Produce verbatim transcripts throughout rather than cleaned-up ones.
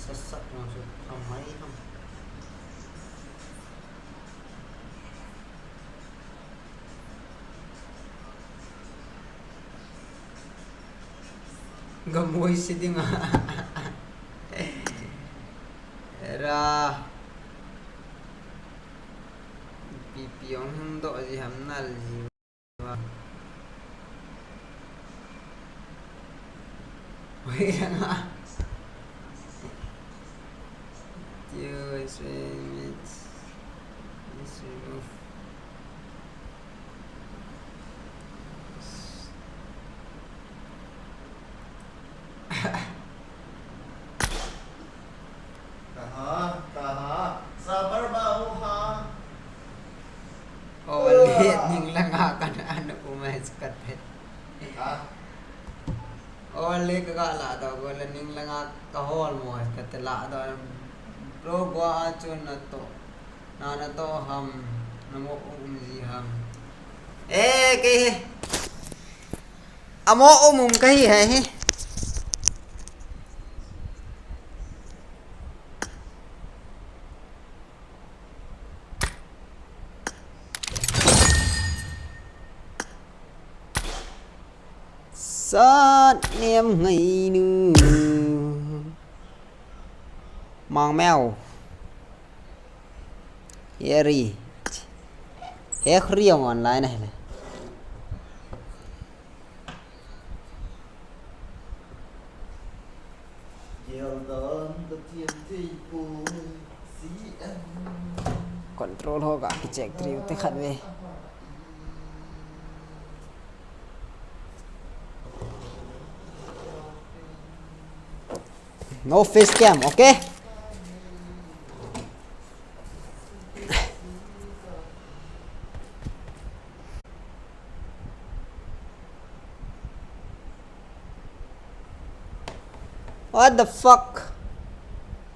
Sasak na su phamai ham. Gamoi si ding a. Era. Pipi ong hung doh ji ham nal ji. Wait, hang on. Duo is remove. Is remove. Kaha, kaha, sabar ba ho ha. Ole, ning langa kana ana umai skatet. Ha? Ole, ka ga la da, ole, ning langa ka hol mo skatet la da. Bro, go a chun na to. Na, na to ham, na mo um ji ham. Eh, ke. Amo umum kahi he hi. Sat nem ngai nu. Mang meo. Heri. He khri ong online he le. Control ho ga ki check triu te khat ve. No face cam, okay? What the fuck?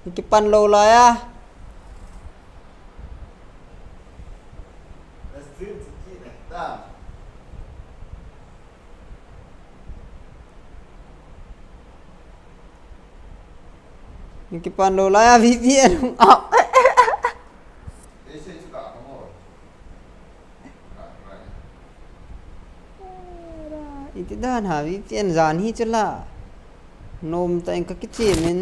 Kipan lou lai a. Kipan lou lai a V P N hung out. Iti dan ham V P N jan hi chu la. Nom tah in ka kichim in.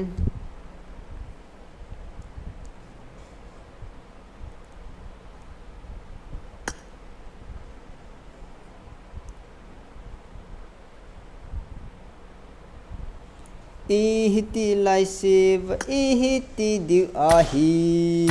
Ihiti lai siva, ihiti diu ahi.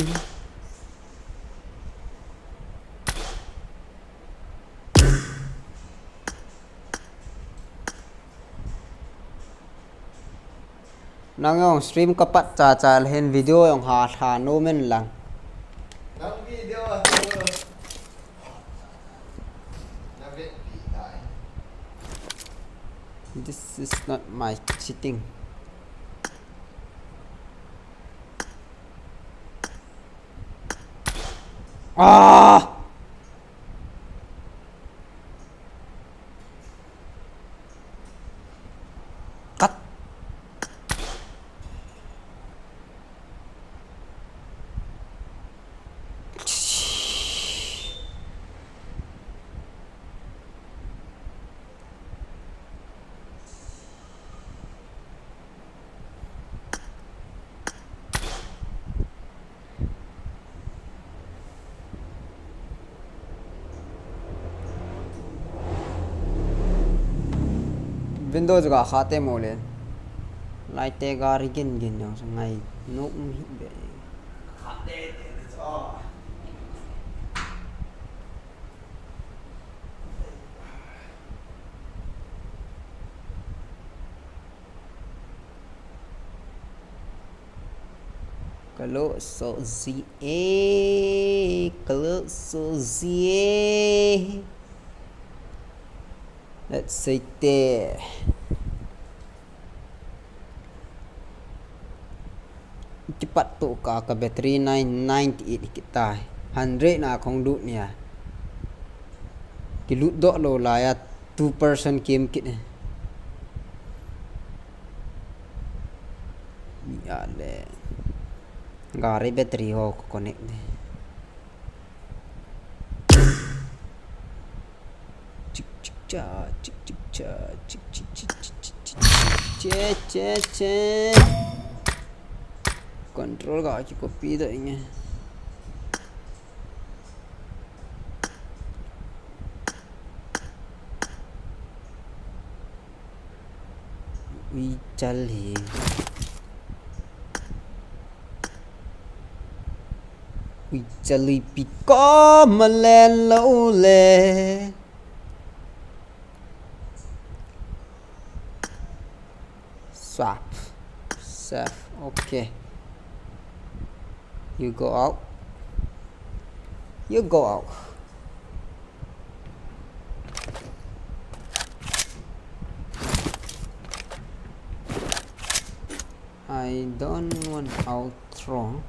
Nang jong stream ka pat cha cha le hin video jong ha tha nom in lang. Nang video a tu. Na vet pi tai. This is not my cheating. Ah! Cut. Window chu ga kha te mo le. Light te ga ri gin gin jong chu ngai nom hi be. Kalo so zi e, kalo so zi e. Let's say te. Kipat tu ka, ka battery nine, ninety-eight kita. Hundred na kong du nia. Kilut do lo la ya, two percent kim kit. Ya le. Gari battery ho ko connect de. Chik chik cha, chik chik cha, chik chik chik chik chik chik. Che che che. Control ga ki copy da inge. Ui chal hi. Ui chal ui pi ko malen lo le. Swap. Save. Okay. You go out. You go out. I don't want outro.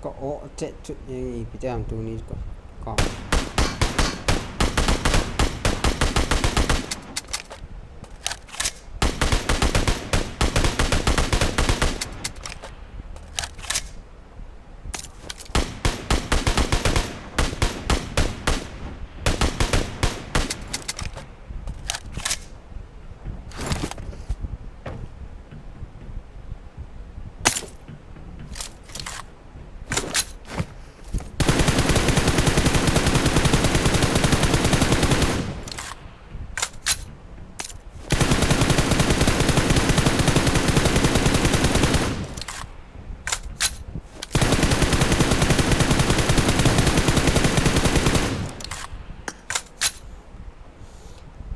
Ka o chet chut e, ipi ti ham tuni ko. Ka.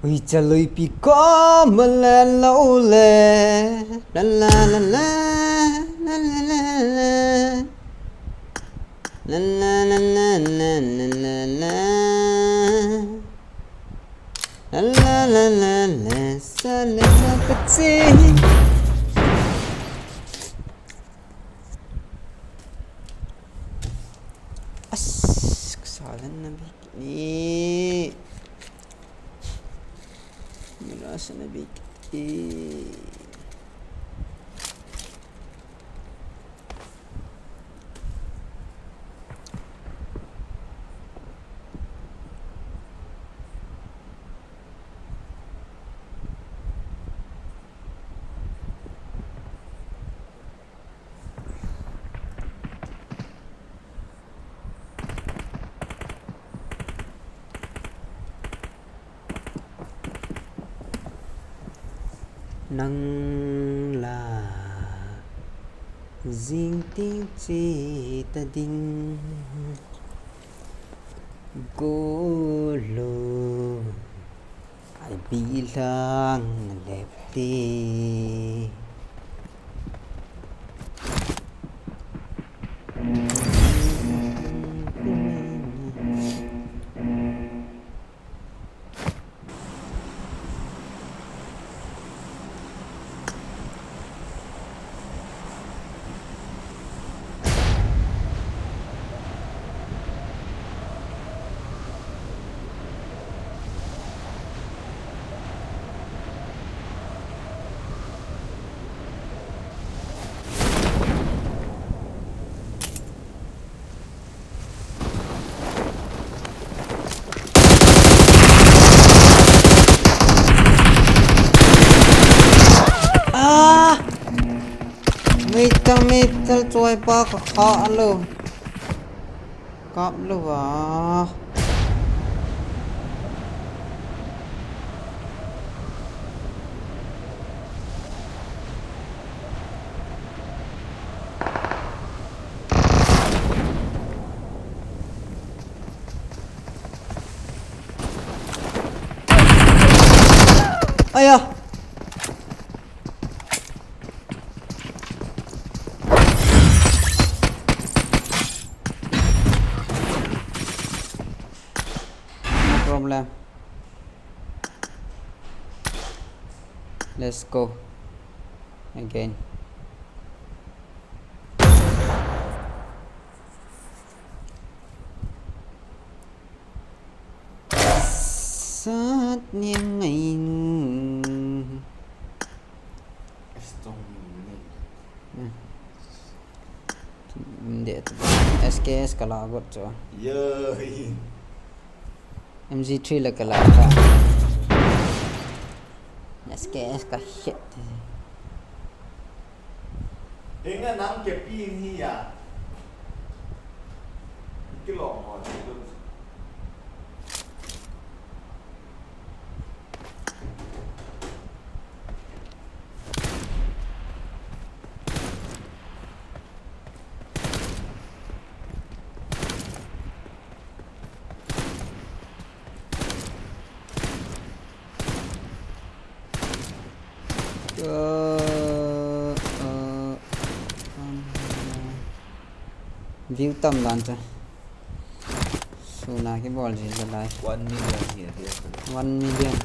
Ui chalui pi ko ma le lo le. La la la la, la la la la. La la la la la la la. La la la la la, sa le la ka chi. As, ka sa le na bi ki ni. Mira sa na bi ki. Nang la jing ting che ta ding go lo. Ai bi lang le te. Ah! Meital, meital, choi pa ka kha lo. Kap lo va. Aya. No problem. Let's go again. Sat niang ngai nu. Storm ni. Hmm. Nde tu. S K S ka la got chu. Yoi. M G three la ka la ka. S K S ka hit. Inga nang ke pi ni ya. Kilo mo. Ka, ah, um, view tam dan cha. Suna kibol ji la lai. One million hi ati a. One million.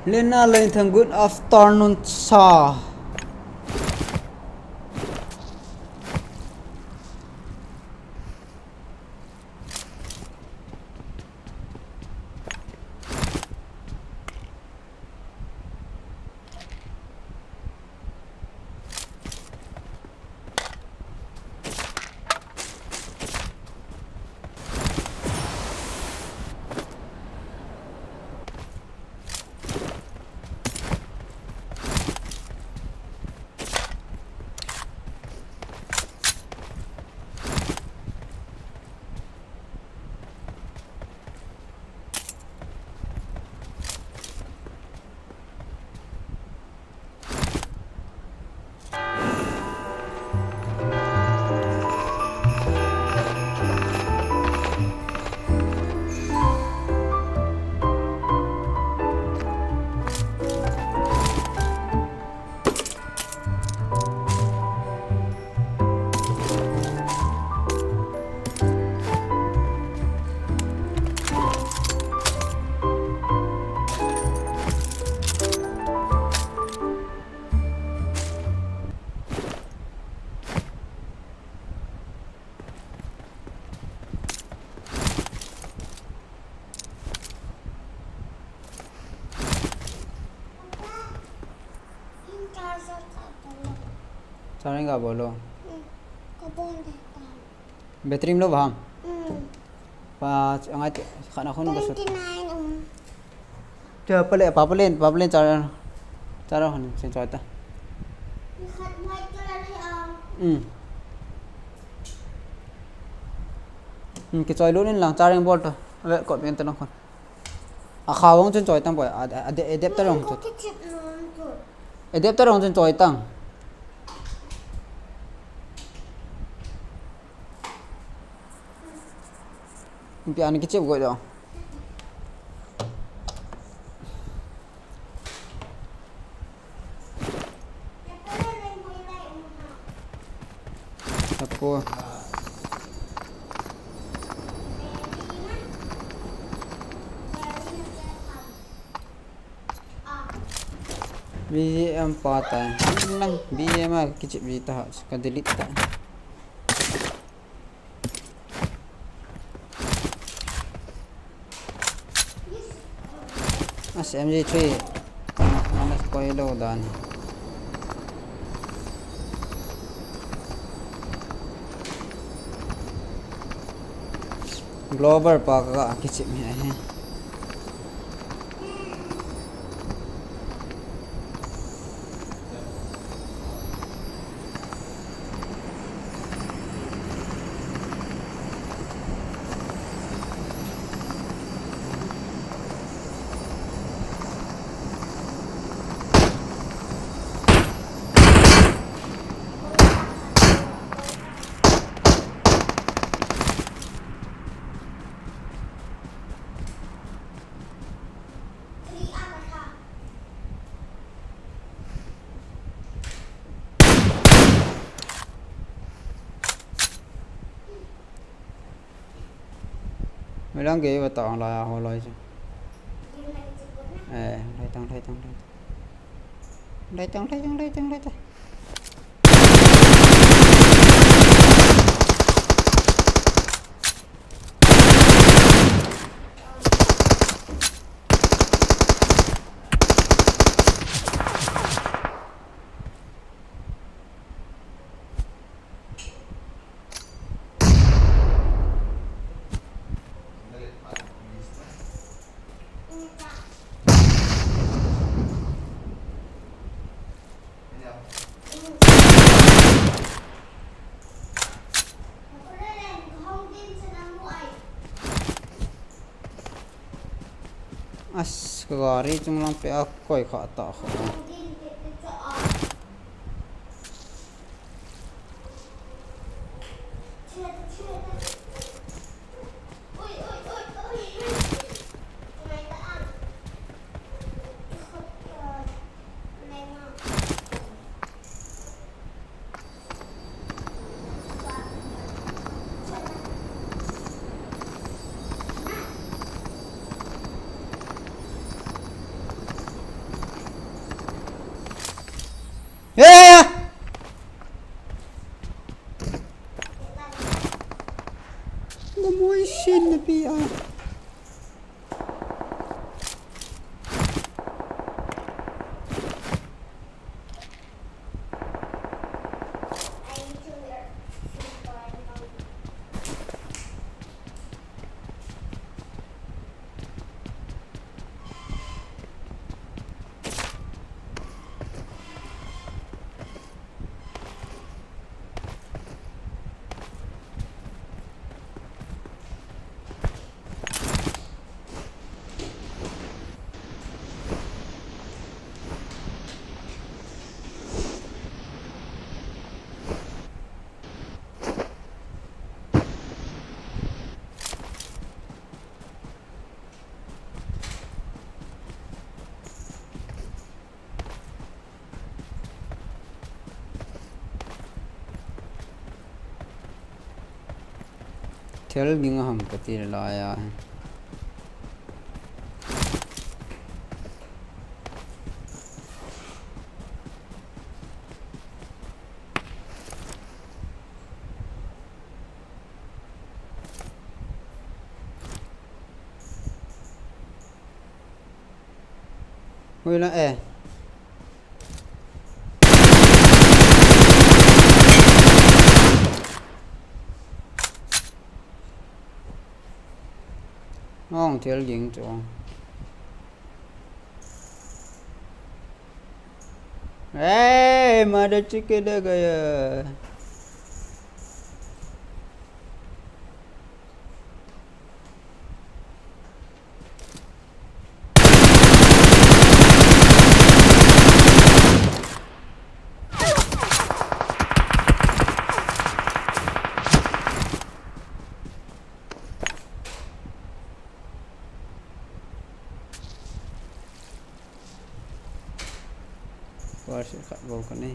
Lena Lengthang, good afternoon, sir. Charging ka bolo. Hmm, ka bol de ta. Battery lo baham. Hmm. Pa, angai te, khana khun ka sut. Twenty nine, um. Cha, pale, pa pale, pa pale, char, char hon, sen choi ta. Khat white color hi, um. Hmm. Hmm, kichoi lut in lang, charging board to. Ave, kot pen ta lang khun. A kha vang chun choi tang poi, a, a, a, adapter vang chun. Kichip non tu. Adapter vang chun choi tang. Pi an kichip goi do. Apo. B G M pa ta. Nang B G M a kichip ji ta ha, ka delete ta. As M G three. Mas koi lo dan. Global pa ka kichip hi ahi. Melang ke ba tang la ho loi chu. Eh, lai tang, lai tang, lai tang. Lai tang, lai tang, lai tang, lai tang. As, ka gari chung lang pe a koi kha ta kho. In na pi a. Thil ging a ham ka ti lai a. Hui la e. Ong thil ging chu. Hey, mother chicken da gaya. War se khat bou ka nei.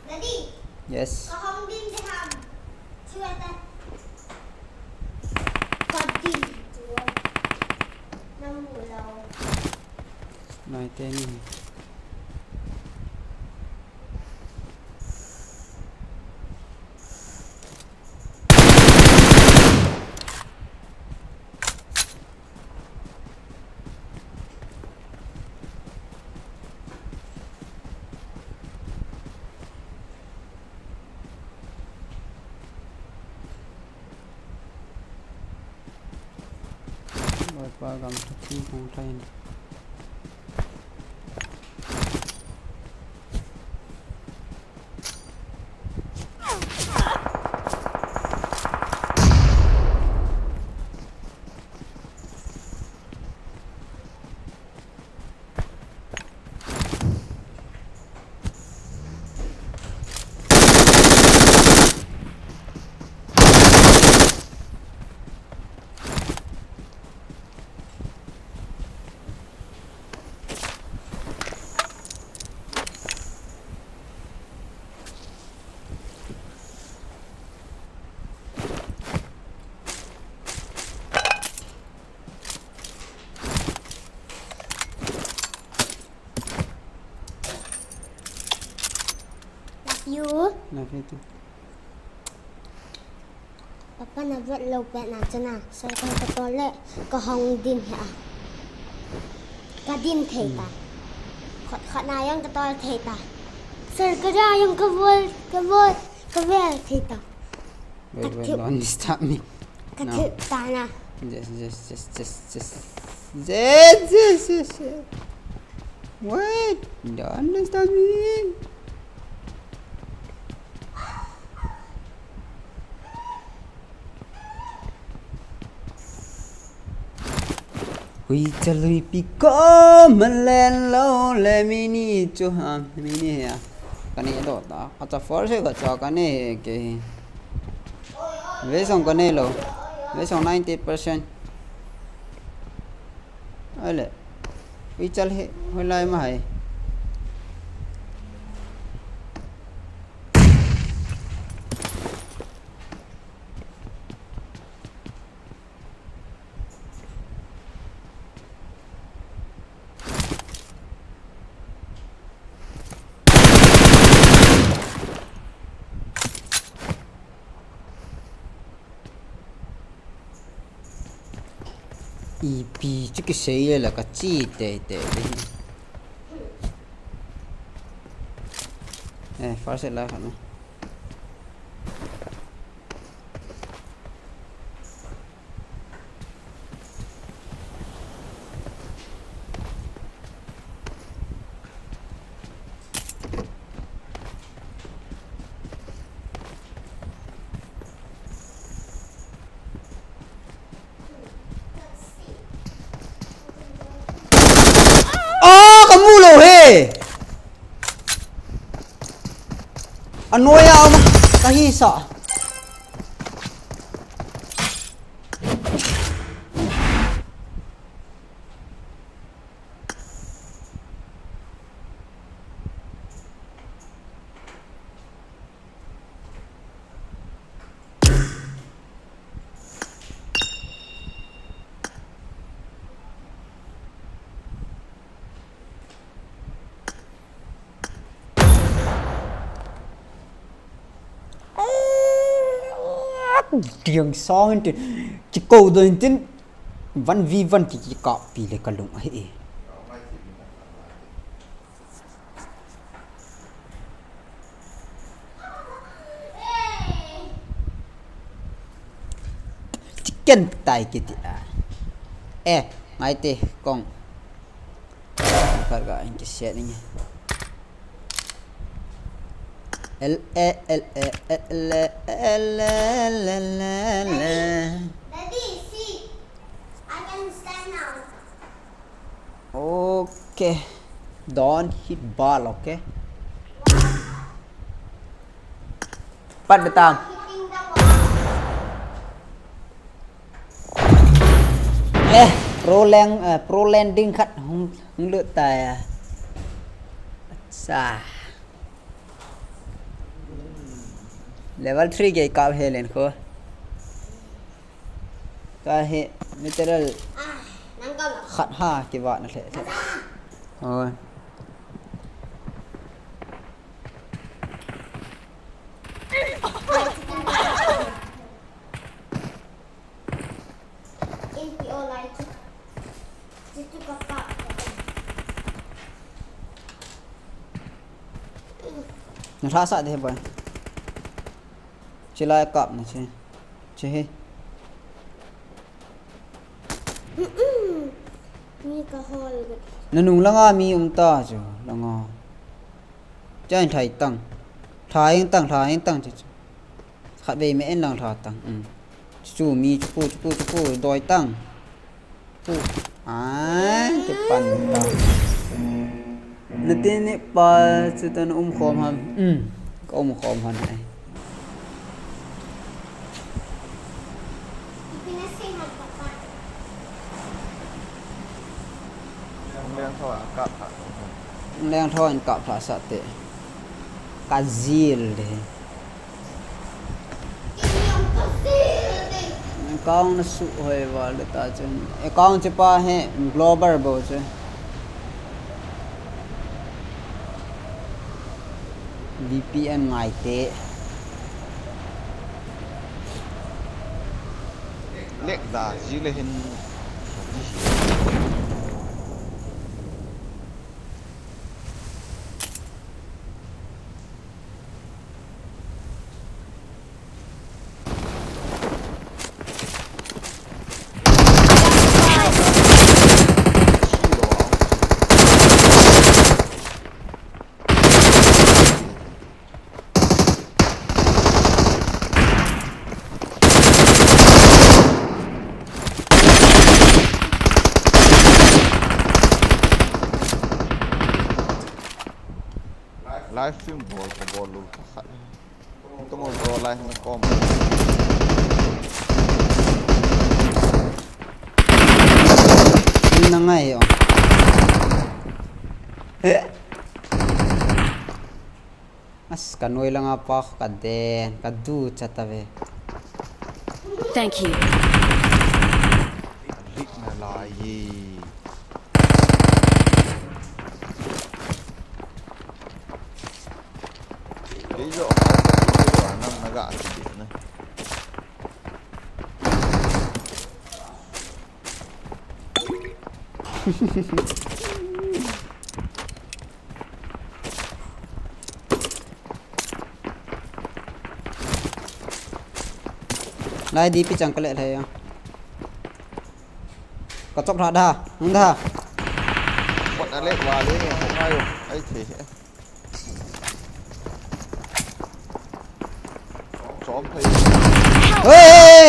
Daddy. Yes. Ka hong din de ham. Chua ta. Ka din. Chua. Nang mu lau. Nai te ni. Oi, pa gam thu thing hong thai ni. Love you. Love you too. Papa na vet lou pet na chana, sir ka ka tol le, ka hong din hi a. Ka din thei ta. Hmm. Khat khat na jong ka tol thei ta. Sir ka ja jong ka vol, ka vol, ka vel thei ta. Wait, wait, don't disturb me. Ka thip ta na. Yes, yes, yes, yes, yes. Yes, yes, yes, yes. Wait, don't disturb me. Hui chalui pi ko malen lou le mini chu ha, mini he a. Ka ne do ta. Acha force ka cha ka ne he ke. Ve song ka ne lou. Ve song ninety percent. Ale. Hui chal he, hoilai ma hai. Ipi chu kisei le la ka chi tei tei le hi. Eh, first aid la khat na. Ah, ka mu lou he. Anoia um ka hi sa. Tiang sang tin, chiko do tin, one v one ki, ki kap pi le ka lung ahi e. Chicken tai kiti a. Eh, ngai te kong. Khat ga in ki set ni. L A, L A, L A, L A, L A, L A. Daddy, see, I can stand now. Okay. Don't hit ball, okay? Pat betam. Eh, pro lang, eh, pro landing khat hung, hung lut tai a. Acha. Level three gei kap helen ko. Ka hi literal khat ha kivah na lheh lheh. Oi. Na lhasah de boy. Chilai kap na che. Che he. Mi ka hol. Na nung langa mi um ta chu langa. Chai thai tang. Thai tang, thai tang che. Khat vei me en lang thla tang. Um. Chu mi chu pu, chu pu, chu pu, doi tang. Pu. Ai, ke pan ta. Na tin ni pa chu tan um khom ham. Um. Ka um khom han ai. Leng tho a kap pha. Leng tho in kap pha sa te. Ka zil de. Account na suh hoi val le ta chun. Account che pa he global bo che. V P N ngai te. Lek da ji le hin. Live stream bol ko bol lu khat. Tung bro live na kom. Ni na ngai o. As ka noi langa pa ka den ka du chata ve. Thank you. Rik na lai ye. Kei jo ka kei jo nang na ga ki na. Lai di pi chang ka le thei a. Ka chok tha da, nung da. What a le wa le, ko ai yo, ai the. Chom thei. Hey!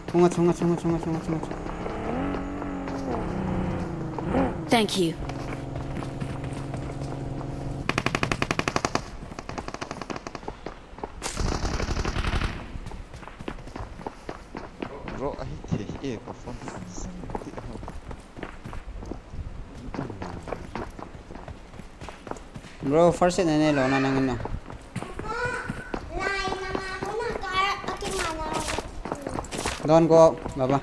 Chunga, chunga, chunga, chunga, chunga, chunga. Thank you. Bro, ahi thei e, ka phone. Bro, first aid ne lo na nang no. Don't go, baba.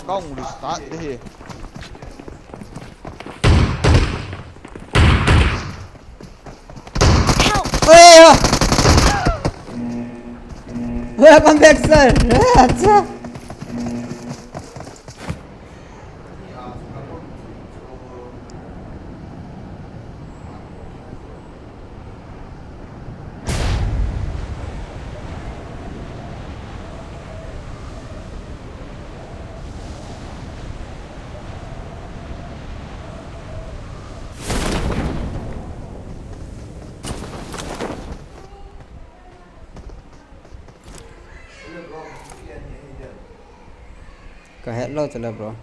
Kong restart de. Help! Oi, oh. Welcome back, sir. Acha. Ka het lou chule, bro.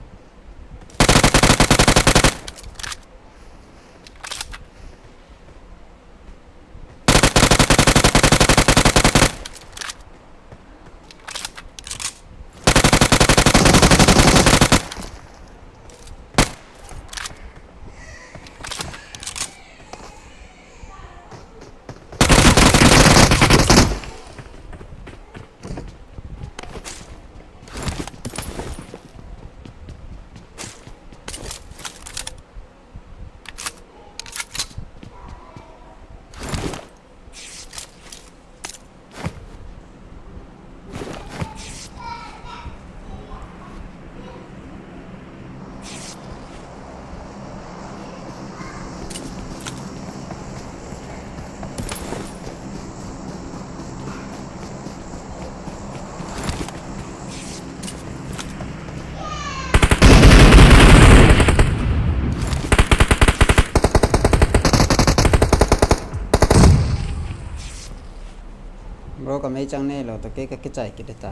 Bro, ka mei chang nei lou, to kei ka kichai kit ta.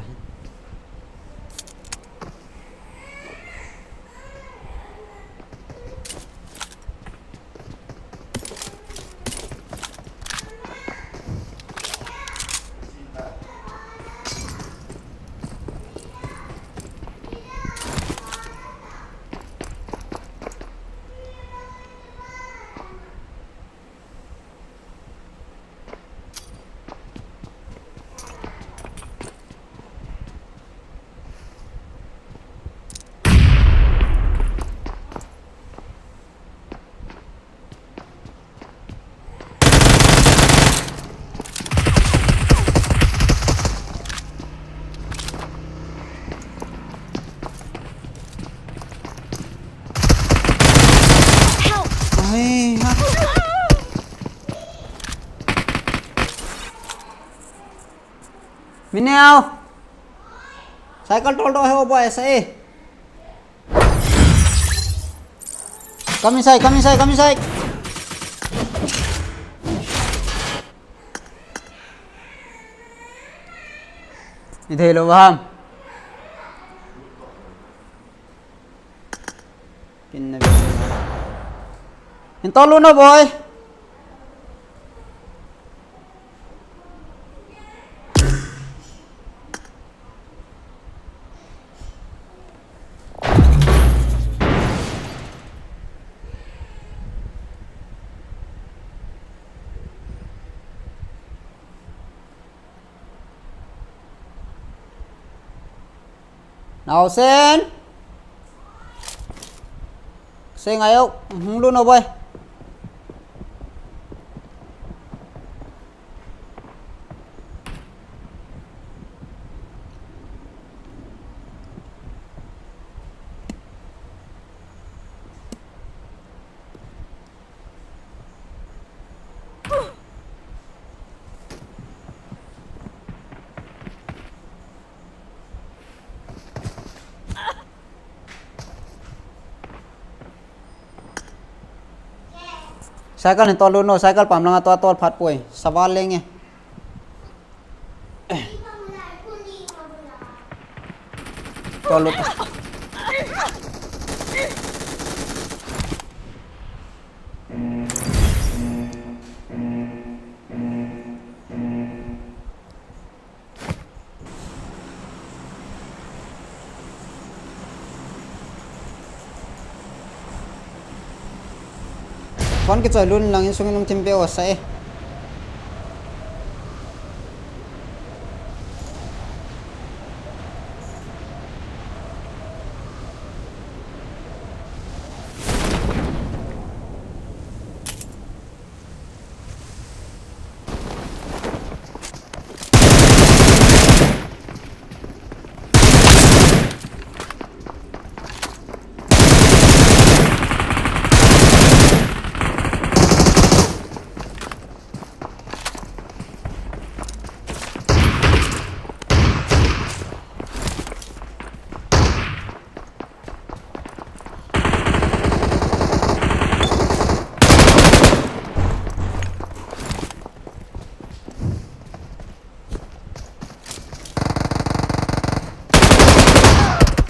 Help! Ai, ha. Mineo. Cycle tol to hai o boy, aisa e. Come inside, come inside, come inside. Ni thei lou ham. Kin na. Hin tol lou na boy. Naosen. Sei ngai o, hung lut o boi. Cycle hin tol lut o, cycle pam langa tol, tol phat poi. Saval lenge. Tol lut. Phone kichoi lut lang, insung in um thim peh o, sa e.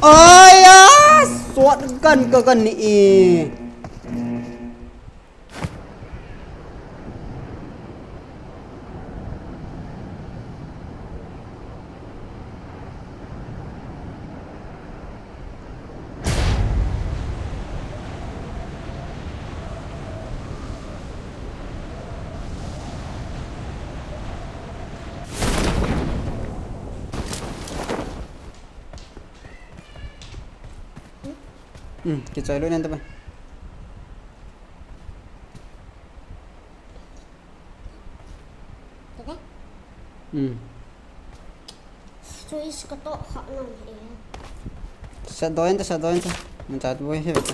Ai ya, shotgun ka, ka ni e. Hmm, kichoi lut nen ta bai. Teka? Hmm. Choice ka to kha na e. Sa doin ta, sa doin ta. Mun chat boi he ta.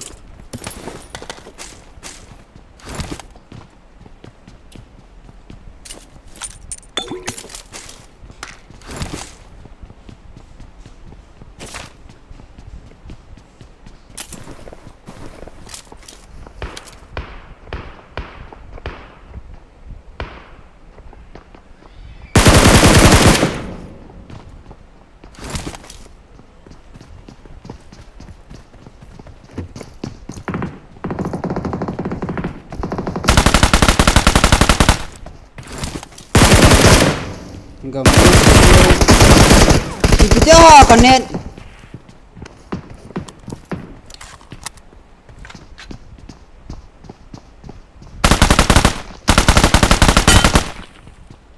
Gam. Ipi tia ka net.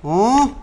Oh.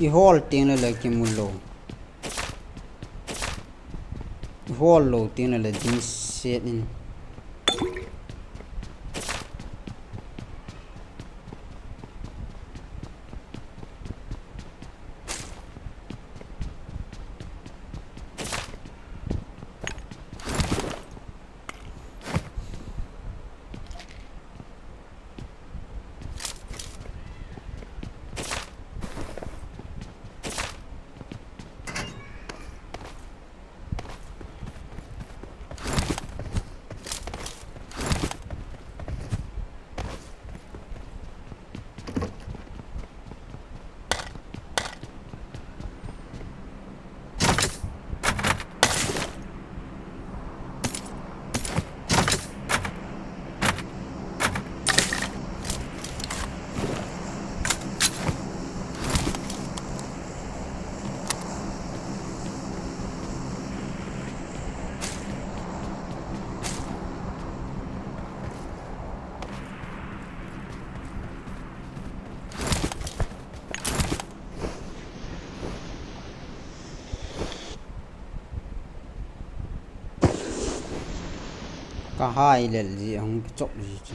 I hol teng le le kimu lou. I hol lou teng le le ding set in. Ka hai lel ji, ahung kichop ji chu.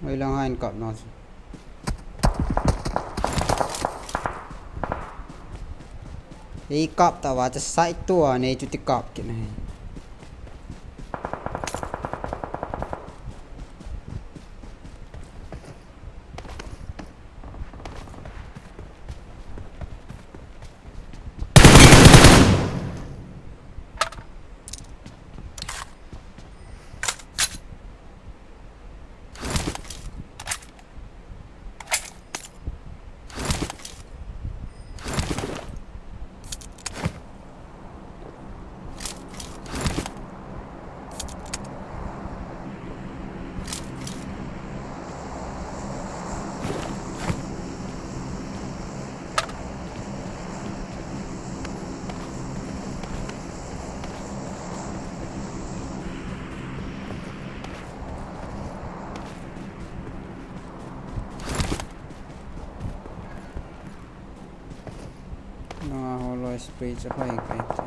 Oi lang ha in kap na si. Ei kap ta va cha sai tu a nei chu ti kap ki nei. Nanga holoi spray cha phai kai te.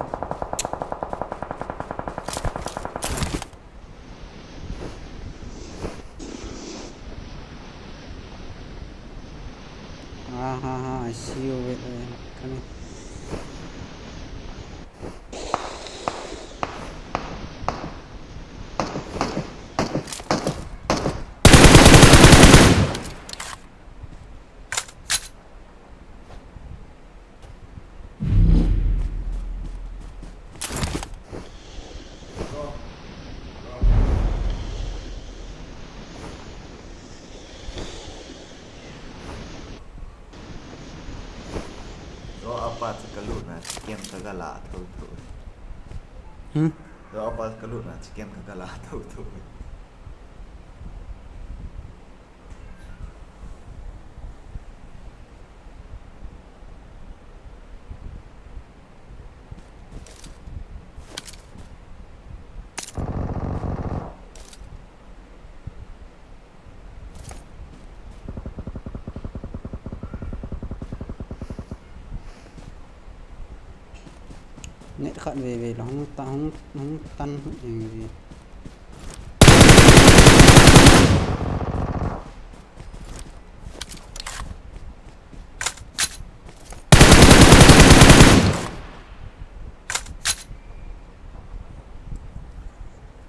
Ah, ha, ha, I see you. Wait, wait, come here. Zo apa chu ka lutna chicken ka ga la tho tho. Hmm? Zo apa chu ka lutna chicken ka ga la tho tho. Net khat veve la hung ta, hung, hung tan hung jing ji.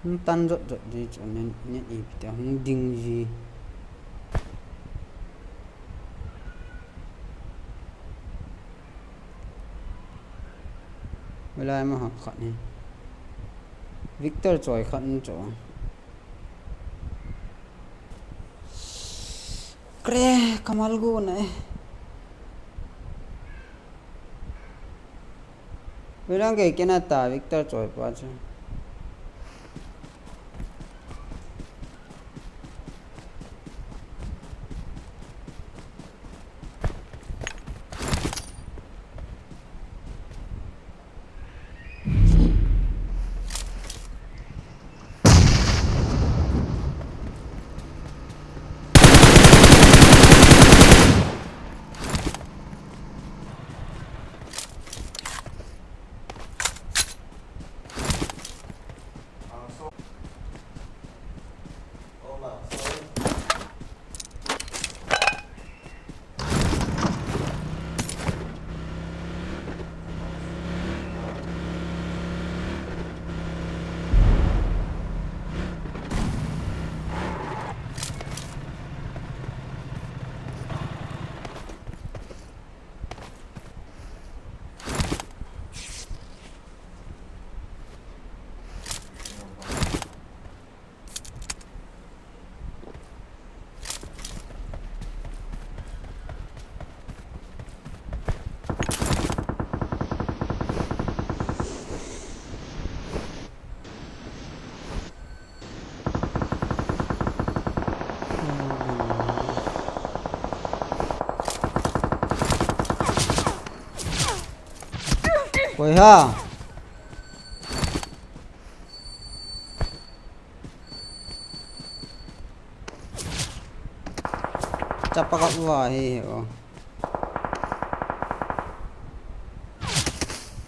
Hung tan jot jot ji chu net, net ipi ti hung ding ji. Hoilai ma ham khat hi. Victor choi khat in cho. Kre, kamal gu na e. Hoilang kei kena ta Victor choi pa chu. Koi ham? Chapa ka uva hi he o.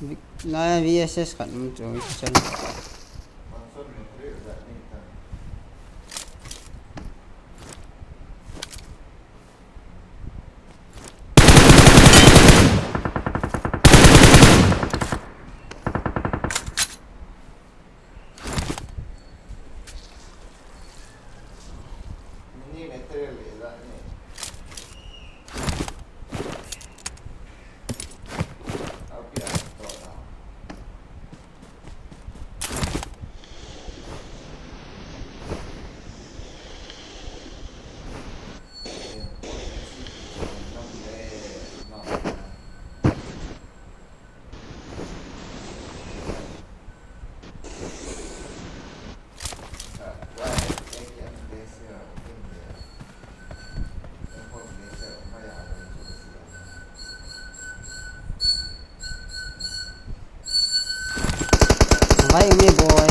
Vi-, na V S S khat um chu chal. Vai, umi boy.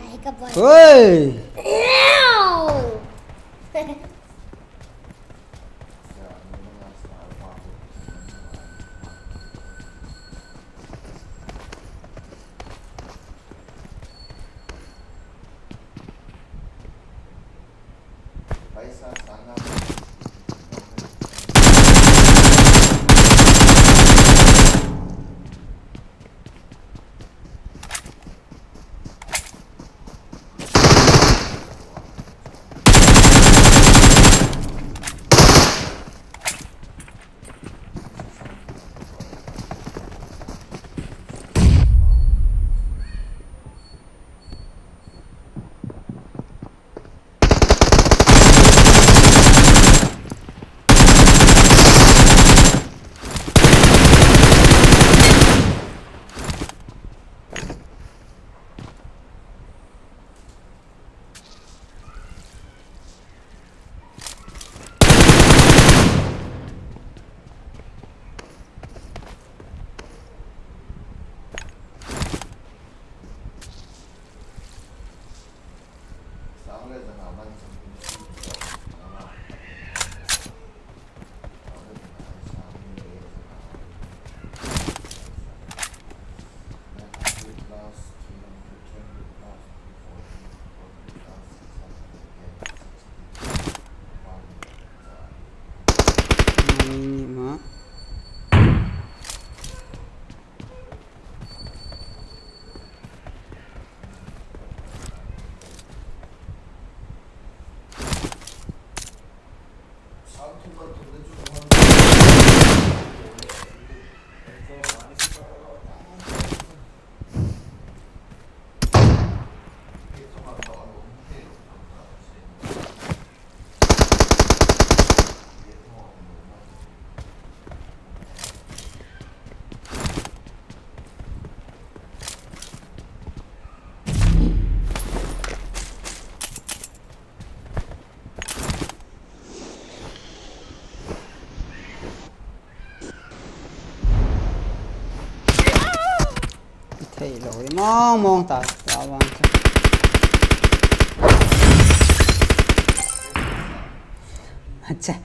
Vai ka boy. Oi! Ow! Lou mong mong ta, ta vang chu. Acha.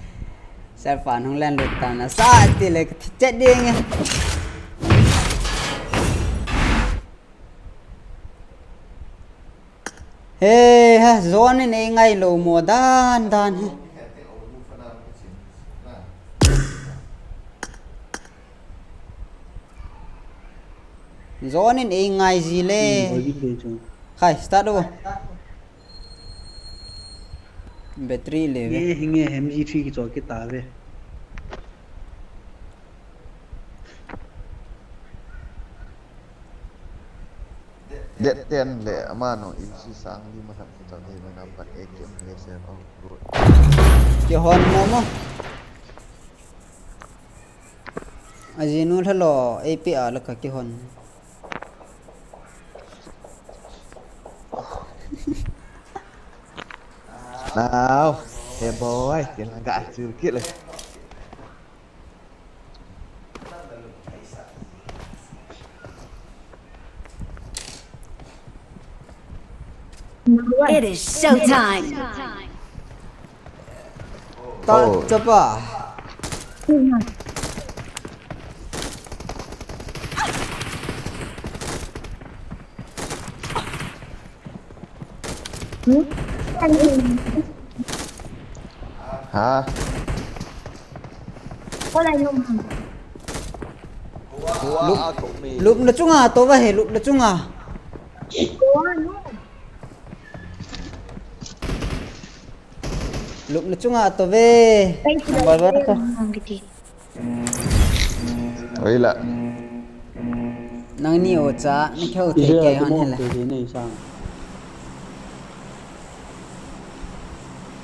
Sir pa nung len lut ta na sa ti le ka thi chet ding e. He ha, zone in ei ngai lou mo dan dan he. Zone in ei ngai ji le. Hmm, boi gin le chu. Khai, start o. Battery le ve. Nge, nge, M G three kicho kita ve. Det ten le ama nung in si sang li ma thak kicho le ma na pat A K M le se o. Kihon mo mo. Ajinu thalo, A P A la ka kihon. Now, hey boy, kila ga chu kila. It is showtime. Ta, oh. Chapa. Hmm? Ha? Lup, lup na chunga to va he, lup na chunga. Lup na chunga to ve. Number one to. Oi la. Nangni o cha, ni keu te ke han hela.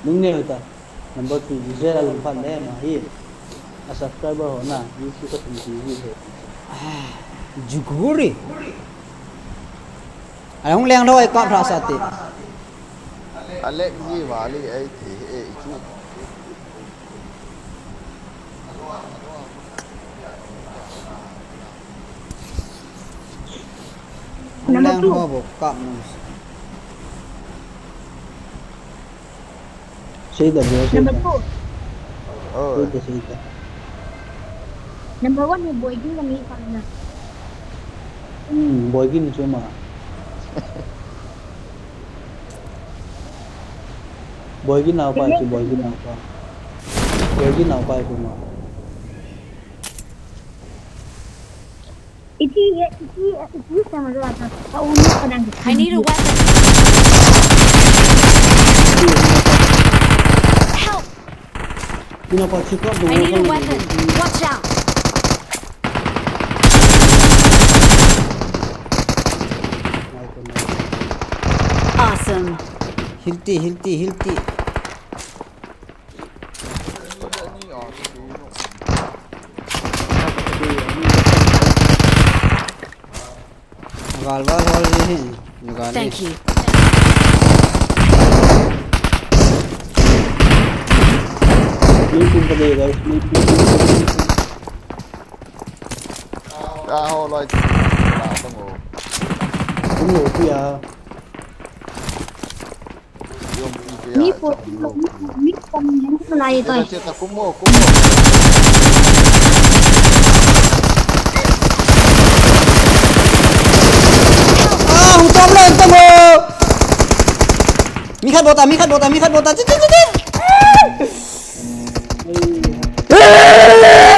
Nung ne ta. Number two, Israel phat le ma hi. A subscriber ho na, YouTube ka tum ti hi he. Juguri. Ai hung leng loi kap lha sa ti. Alex ji vali ai ti e chu. Number two. Leng ho bo kap nu. Sei da, bro, sei da. Number two. Oh. Sei da, sei da. Number one ni Boigin la mi pa na. Hmm, Boigin chu ma. Boigin nao pa chu, Boigin nao pa. Boigin nao pa chu ma. Iti, iti, iti sama jo ata. Ka unu ka dang. I need a weapon. Help! Ina pa chika mo. I need a weapon. Watch out! Awesome. Hilti, hilti, hilti. Gal val hol ni hin. Gal ni. Thank you. Main pum ka de, guys. Main pum. Ah, ho loi. Tum lo pi a. Mi po, mi po, mi po, mi po, lai to. Cheta, cheta, kumo, kumo. Ah, hung tom le, hung tom o. Mi khat bota, mi khat bota, mi khat bota. Chi, chi, chi, chi.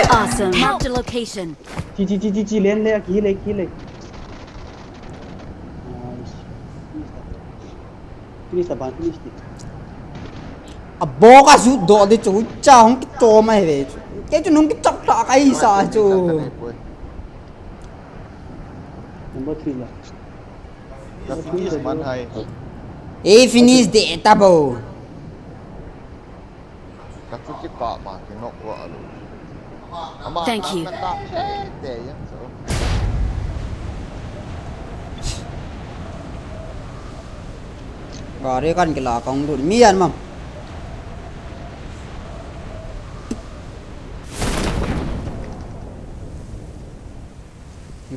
Awesome. Mark the location. Chi, chi, chi, chi, chi, len le, ki le, ki le. Nice. Finish ta, finish ta. A bok a sut doh di chu, cha hung kichom ahi ve chu. Kei chu nung kichok tah ka hisa chu. Number three la. Ka finish man hai. Ei finish de ta bo. Ka chu kikah ma kinok wa lo. Thank you. Gari kan kila kong dun mi yan mam.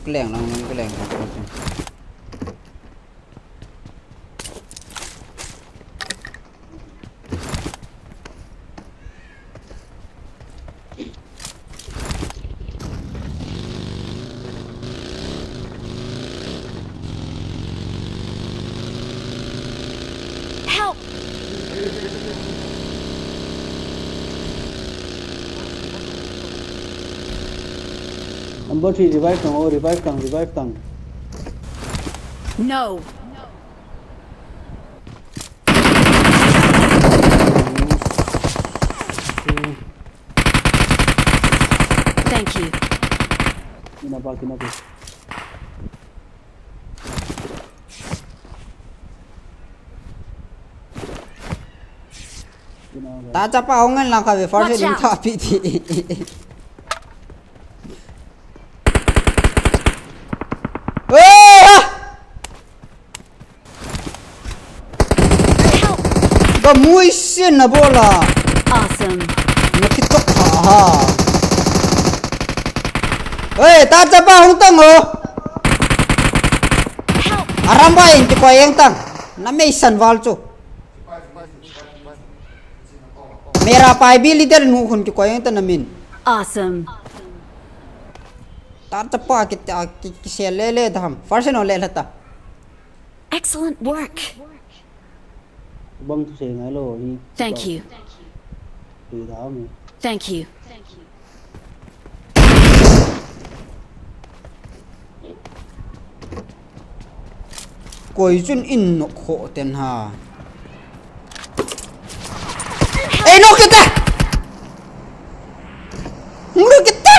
Kaleng lang, kaleng lang ko chun. Help! Number three, revive tang, oh, revive tang, revive tang. No. Thank you. Kina ba, kina ba. Kina ba. Ta chapa hung ngen lang kha ve, first aid ding tha pi ti. Watch out! Oi, ha! Help! Ka mui sin na bola. Awesome. Na kitok ha ha. Oi, ta chapa hung tang o. Help! Aram ba in ti ko yang tang. Na mei san val chu. Mera pai bi leader nu hun ti ko yang tang na min. Awesome. Ta chapa ki, ki, ki se le le ta ham. First no le la ta. Excellent work. Bang tu se ngai lo ni. Thank you. Tu da mi. Thank you. Koi chun in nok kho ten ha. Ei, nok kita. Hung lu kita.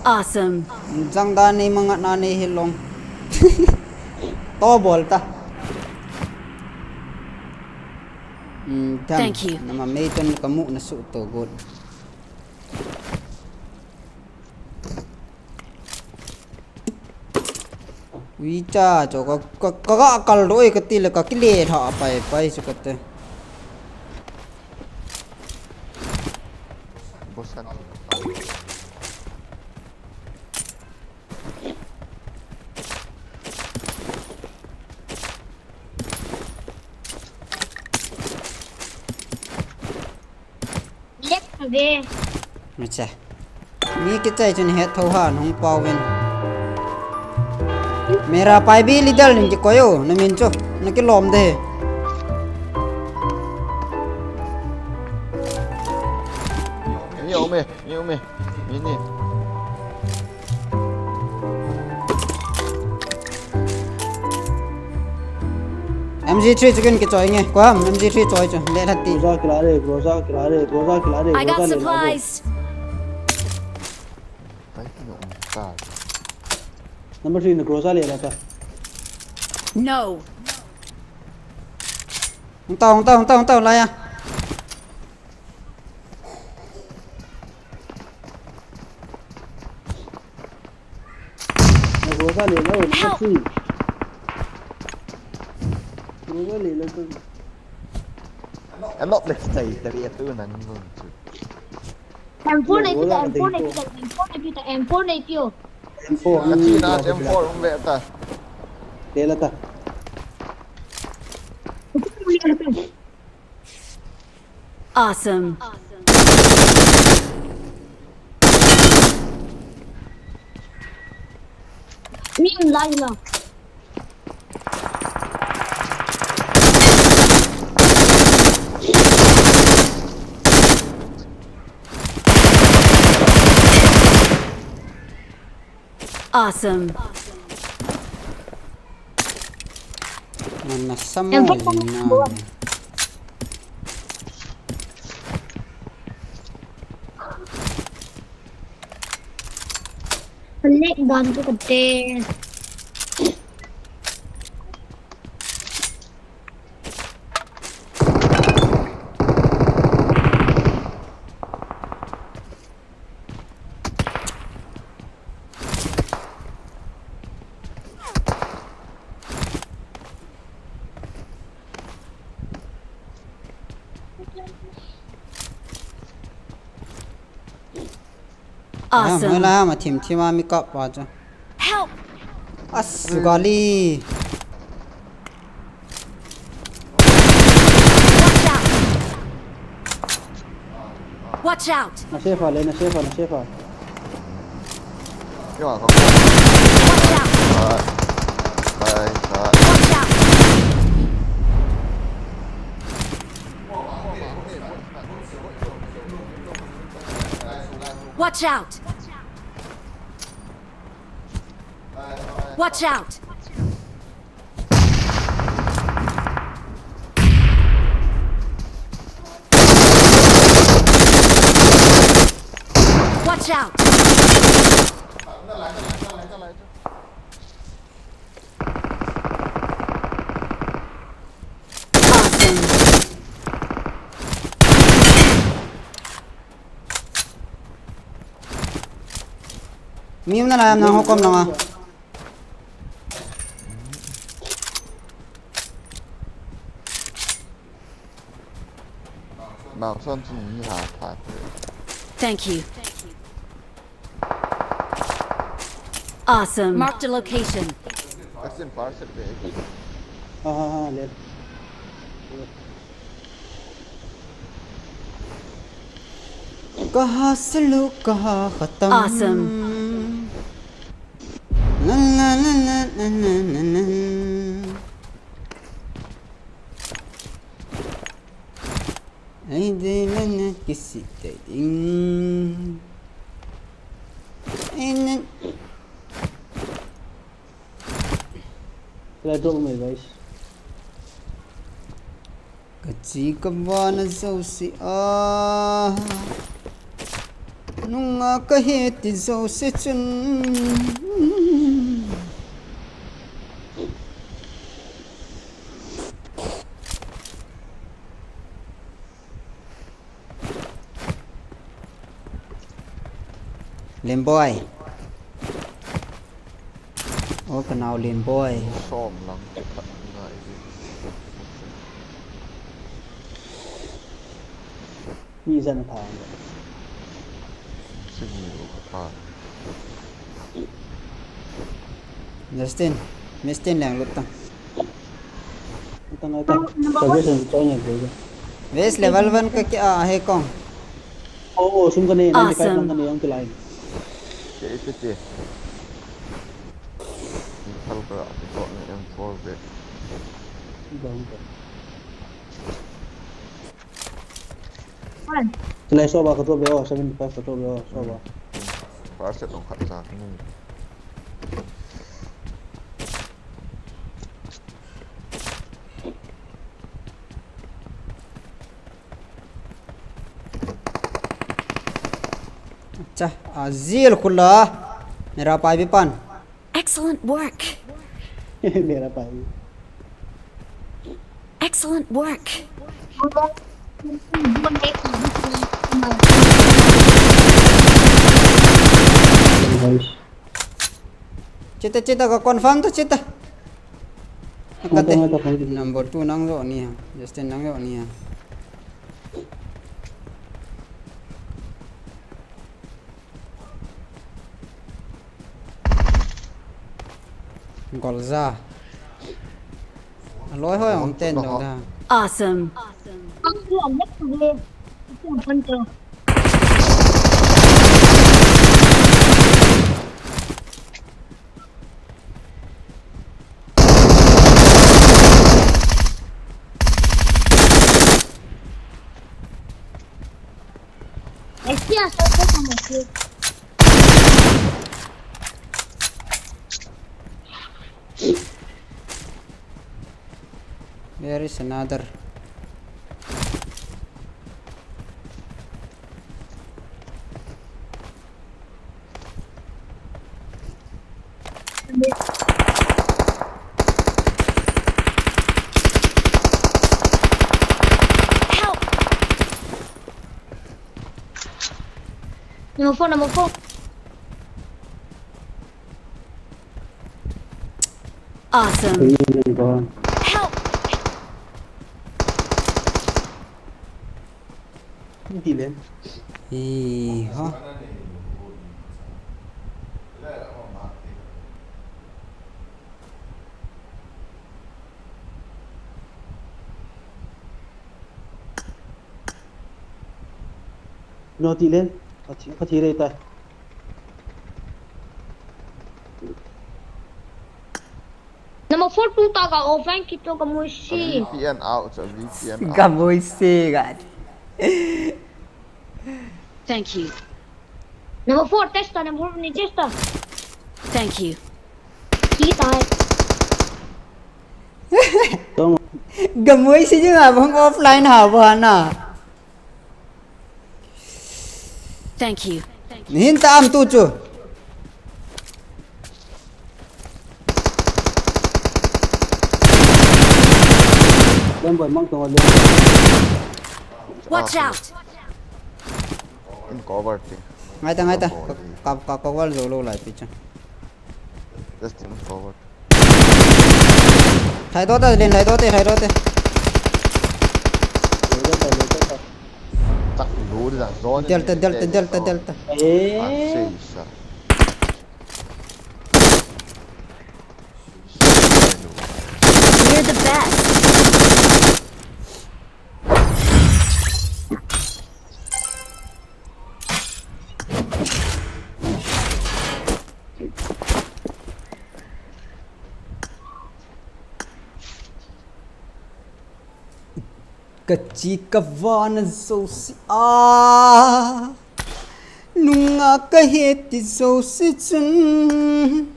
Awesome. Jang da nei manga na nei hilong. To bol ta. Hmm, thank you. Nama mei ton kamu na su to good. Ui cha, cho ka, ka, ka, ka kal doi ka ti le ka kile tha pai, pai su ka te. Bosan. Lek ve. Acha. Mi kichai chun het tho ha nung pau vin. Mera pai bi leader nin kikoi o, na min chu, na kilom de. Ni om e, ni om e, ni ni. M G three chu ken kichoi nge. Ko ham, M G three choi chu. Le lhati. Groza kila re, Groza kila re, Groza kila re, I got Groza le la re. Supplies. Pai ki no ta. Number three na Groza le la ta. No. Hung tau, hung tau, hung tau, hung tau, la ya. Na Groza le la, na Help! Three. Groza le la tu. Anop le chai tari atu nan ngun chu. M four nei pita, M four nei pita, M four nei pita, M four nei pio. M four. Ka chi na M four um ve ta. Te la ta. Awesome. Mi um lai la. Awesome. Mana sama yang na. Lek dan tu kete. Awesome. Mela ma thim thim a mi kap pa chu. Help! As gali. Watch out! Watch out! Na safe a le, na safe a, na safe a. Yo, ka. Watch out! Bye. Bye, bye. Watch out! Watch out! Watch out! Watch out! Awesome. Mi um nalai am, nang ho kom nang a. Bang son chun ni ha pha. Thank you. Awesome. Marked a location. Asin parcel be. Ha, ha, ha, le. Kaha selu, kaha khatam. Awesome. Na, na, na. Ai de na na kisi te ding. Ai na. Try drop mai, guys. Kachi kavana jouse a, nunga kaheti jouse chun. Limboi. O, kanao Limboi. Som lang khat ngai. Mi jan pha. Simi lo khat. Justin, Justin leng lut tang. Tang, tang. Suggestion choi ngai. West level one ka kya hai kong. Oh, oh, sum ka ne, ninety-five lang ka ne, ang kilai. Che, che, che. Kal ka, che ko ne, M four be. Bang ka. Tilai soba ka drop be, oh, seventy-five ka drop be, oh, soba. First set dong khat sa. Cha, azil khula. Mera pai bi pan. Excellent work. Mera pai. Excellent work. Chita, chita, ka confirm to, chita. Kate. Number two nang jo ni ha. Justin nang jo ni ha. Golza. Aloi hoi ong ten do da. Awesome. There is another. Help! Number four, number four. Awesome. Help! Hindi din. Iha. Noti len. Kathi, kathi rei tai. Number four tu ta ka offline kito ka musi. V P N out, so V P N out. Ka musi ka. Thank you. Number four testa, number four ni testa. Thank you. Ki tai. Ka musi jing abang offline ha ba na. Thank you. Hin ta am tu chu. Watch out. In cover te. Ngai ta, ngai ta. Ka, ka, ka cover zo lo lai pi chu. Just in cover. Lhai doh ta, Len, lhai doh te, lhai doh te. Chak lu di la, zone. Delta, delta, delta, delta. Eh. You're the best. Ka chi ka van a zo si a, nunga ka he ti zo si chun.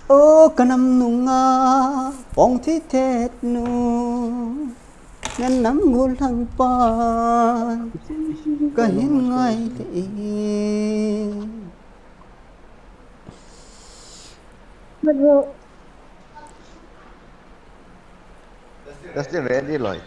O ka nam nunga pong thi thet nu, na nam gol thang pa ka hin ngai te e. That's the ready light.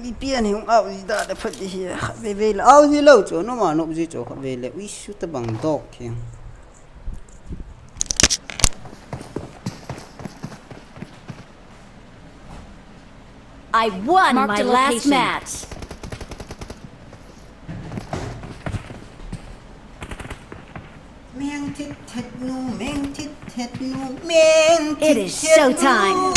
Mi pian hi hung au ji da da phat di hi, khat vei vei le au ji lo chu, noma nop ji chu khat vei le, ui su ta bang dok hi. I won my last match. Meng thit thet nu, meng thit thet nu, meng thit thet nu. It is showtime.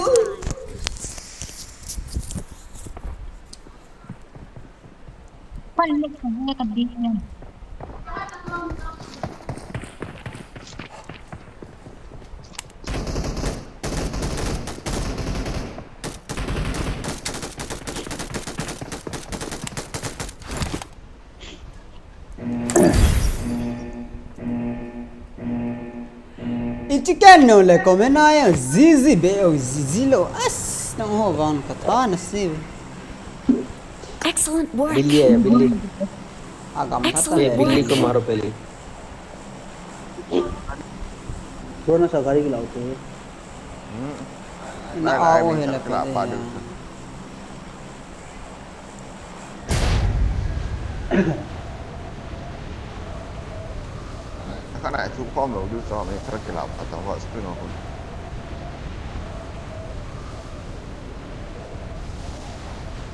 Ichi ken no le comment a ya zizi be o zizi lo as nang ho vang ka tha na si. Excellent work. Billy hai, Billy. Agam kha ta. Billy ko maro pehle. Drone sa gari ki lao te. Hmm. Na ai, ai, au ai, he la ai, pehle. Kana ai thu khom lo du cho me thar kila pa ta wa spring ho.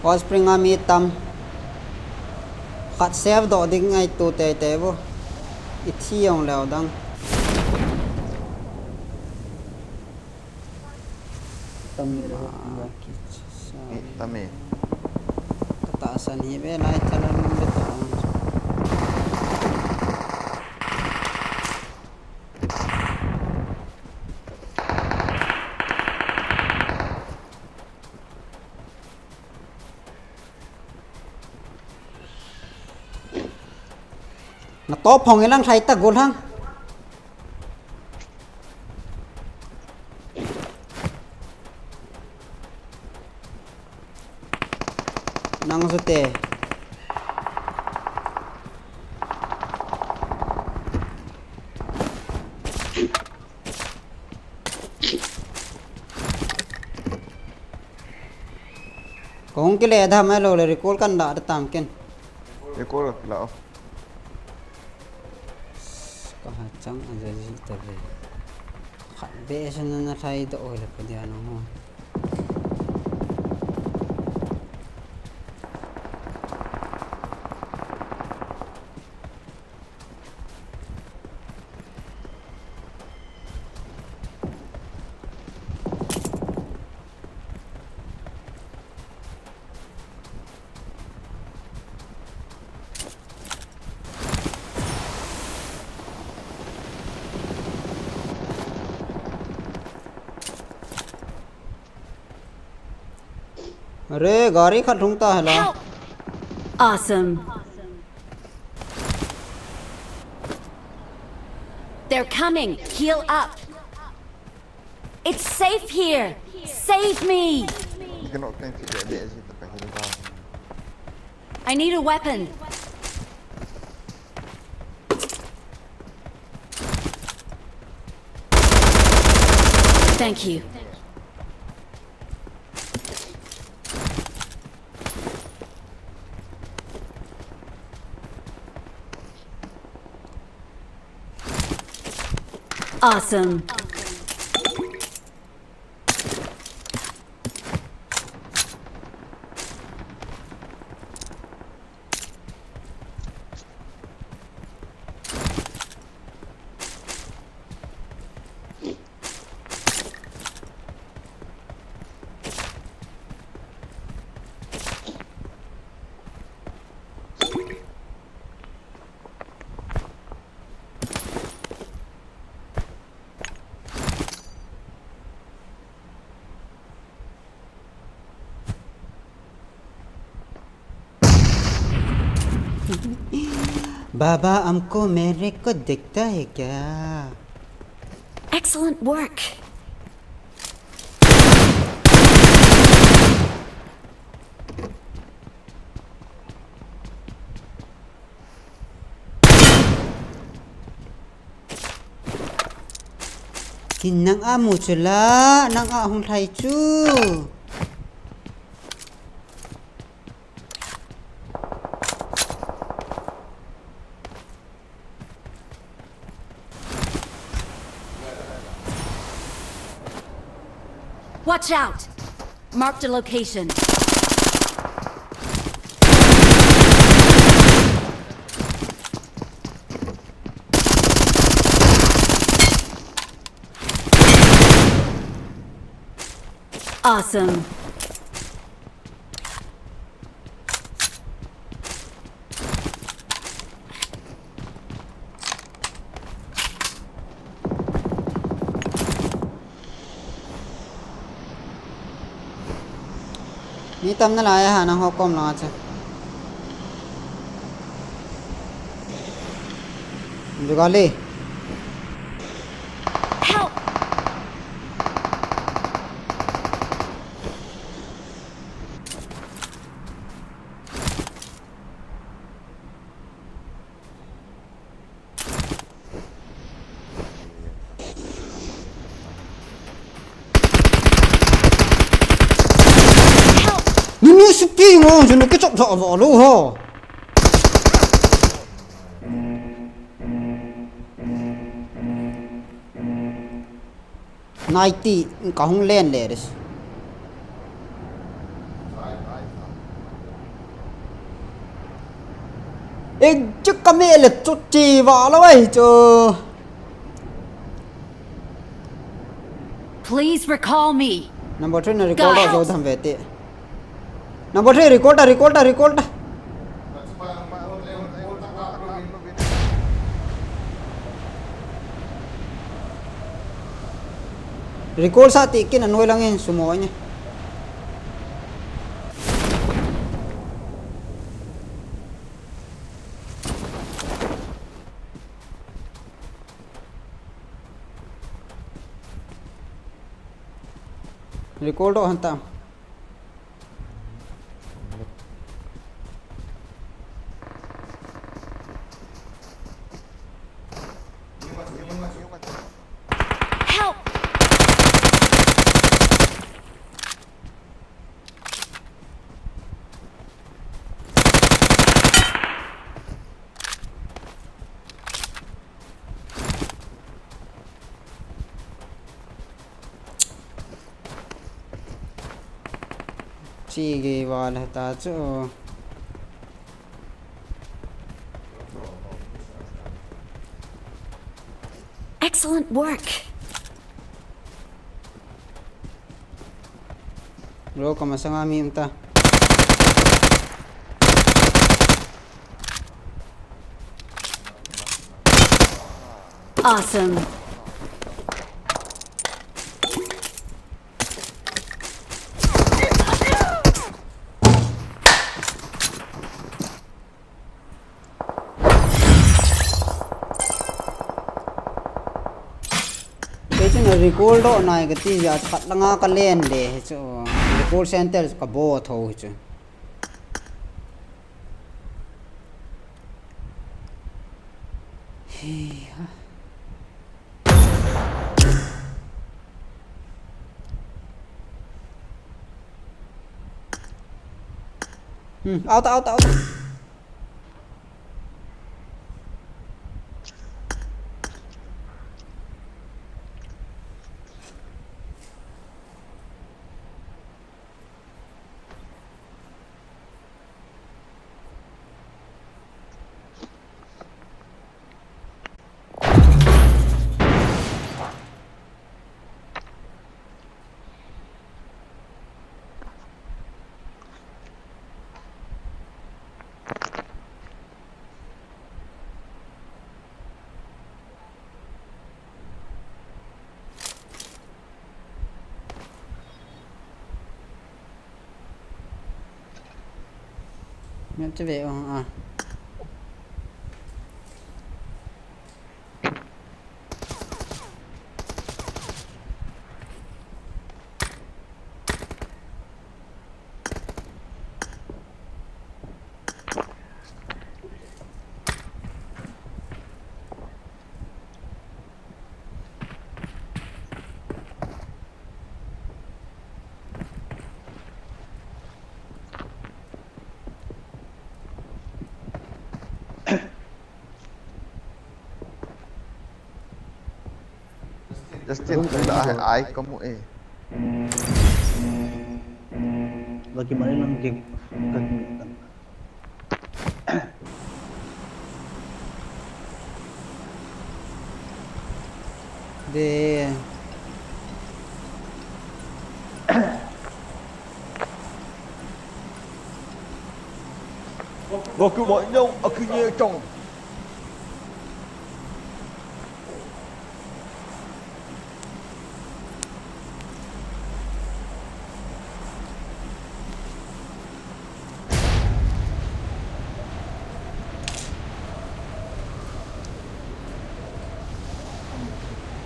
Wa spring a mi tam. Khat save doh ding ngai tu tei tei bo. I thi jong leo dang. Tam ni lo. Ma, kicha sa. Eh, tam e. Ka tahsan hi ve lai thalan mun ve ta. Na top phong ilang thai ta gol hang. Nang su te. Ko Hung kile da mai lo le recall kan da da tam ken. Recall ka la off. Ka ha chang a ja ji ta ve. Khat be sa na na thai do le pa dia no ho. Are, gari khat lhung ta hai la. Help! Awesome. They're coming. Heal up. It's safe here. Save me. I need a weapon. Thank you. Awesome. बाबा, हमको मेरे को दिखता है क्या? Excellent work. Kin nang a mu chu la, nang a hung lhai chu. Watch out! Marked a location. Awesome. Mi tam nalai a, nang ho kom langa chu. Jugali. Help! Nunu supi ngo, junu ke chok tho vo lo ho. Ninety, ka hung len le ris. Ek chu ka me le chu chi va lo ai chu. Please recall me. Number three na recall ta jo dham ve te. Number three, recall ta, recall ta, recall ta. Recall sa ti kin anoi lang in sumo ne. Recall to hanta. Help! Chi gei val ta chu. Excellent work. Bro, ka masanga mi um ta. Awesome. Kei chun recall doh nai kati jeh a khat langa ka len le hi chu. Recall center ka bo tho hi chu. Hi ha. Hmm, out, out, out. Ngan chu ve ong a. Justin, tu la hai ai kamu e. Lagi mana nang gig. De. Wa ku wa no, aku nye chong.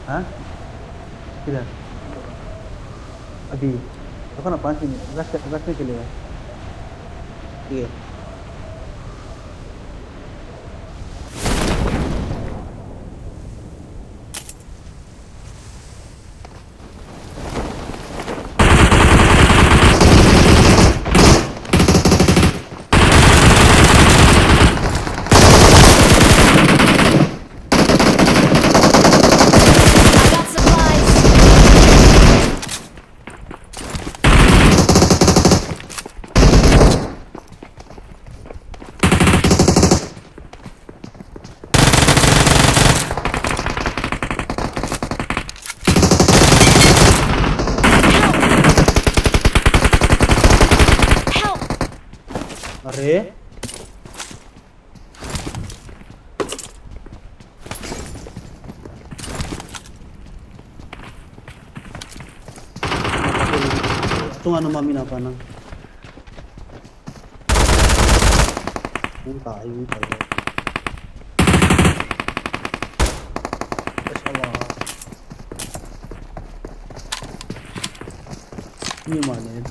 Ha? Kida? Abhi. Apna paanch minute. Rest, rest mein chale. Theek hai. I got supplies. Help! Help! Are? Tunga na mami na pa na. Hung tai, hung tai. Mashallah. Ni ma ne.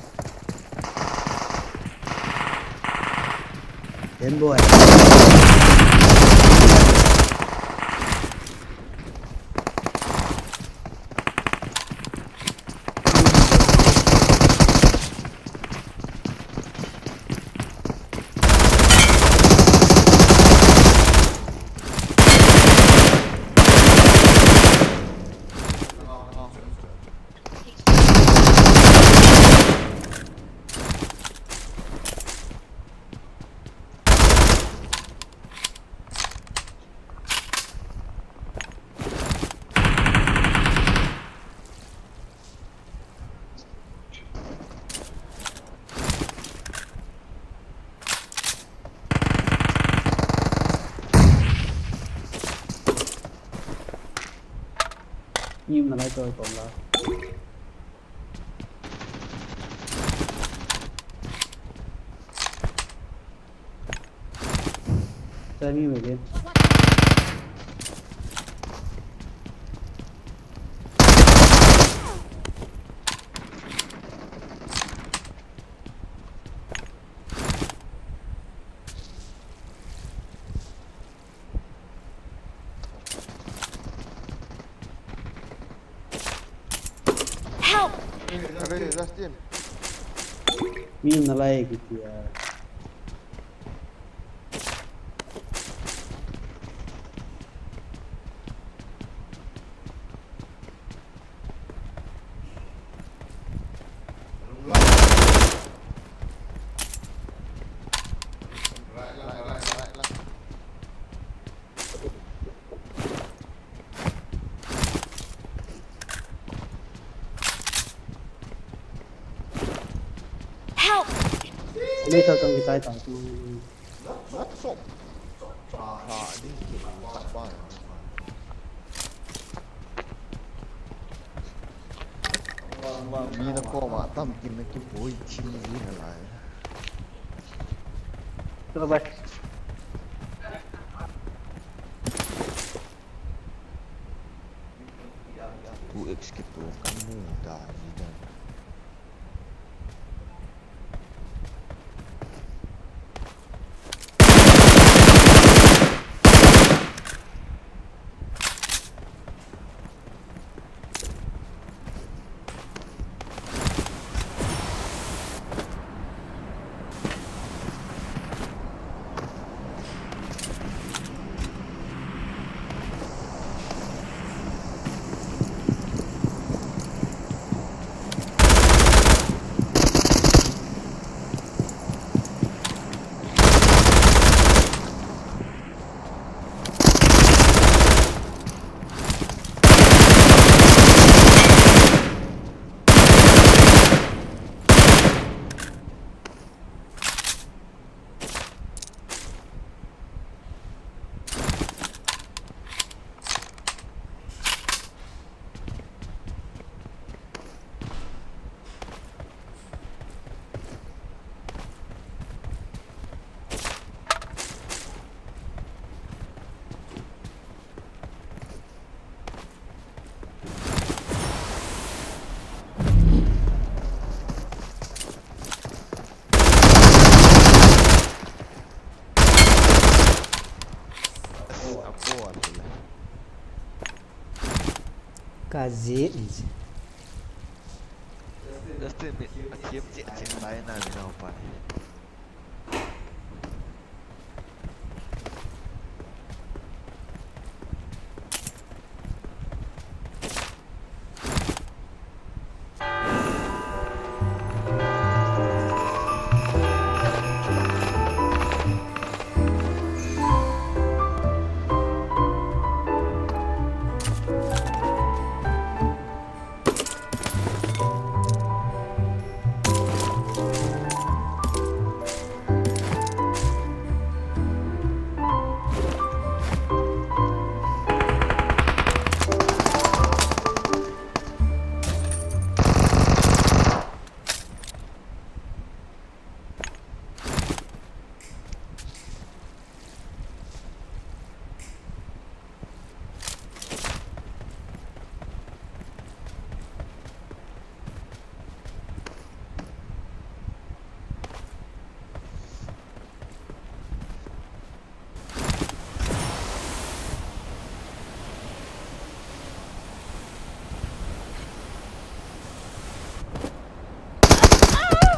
Game boy. Team na lai to kom la. Try me again. Help! Abe, Justin. Mi na lai kiti ya. Help! Ni sa tong kitai ta tu. Not so. Aha, ding ki ka ba. Mi na koma tam kin na kipui chin ji na lai. Chalo bhai. Two X kitu kan mu da ji da. Ka zi in zi. Justin, mi, a thiam cheh cheh lai na mi nau pa.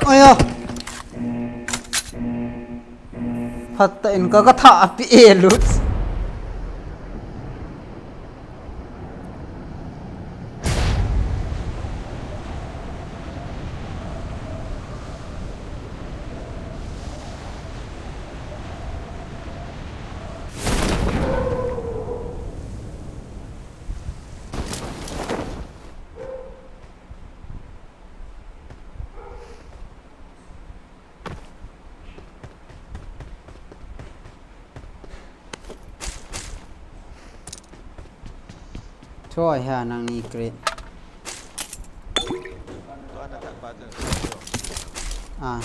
Aya. Phat tah in ka, ka tha api e lut. Choi ha nang ni create. Ah.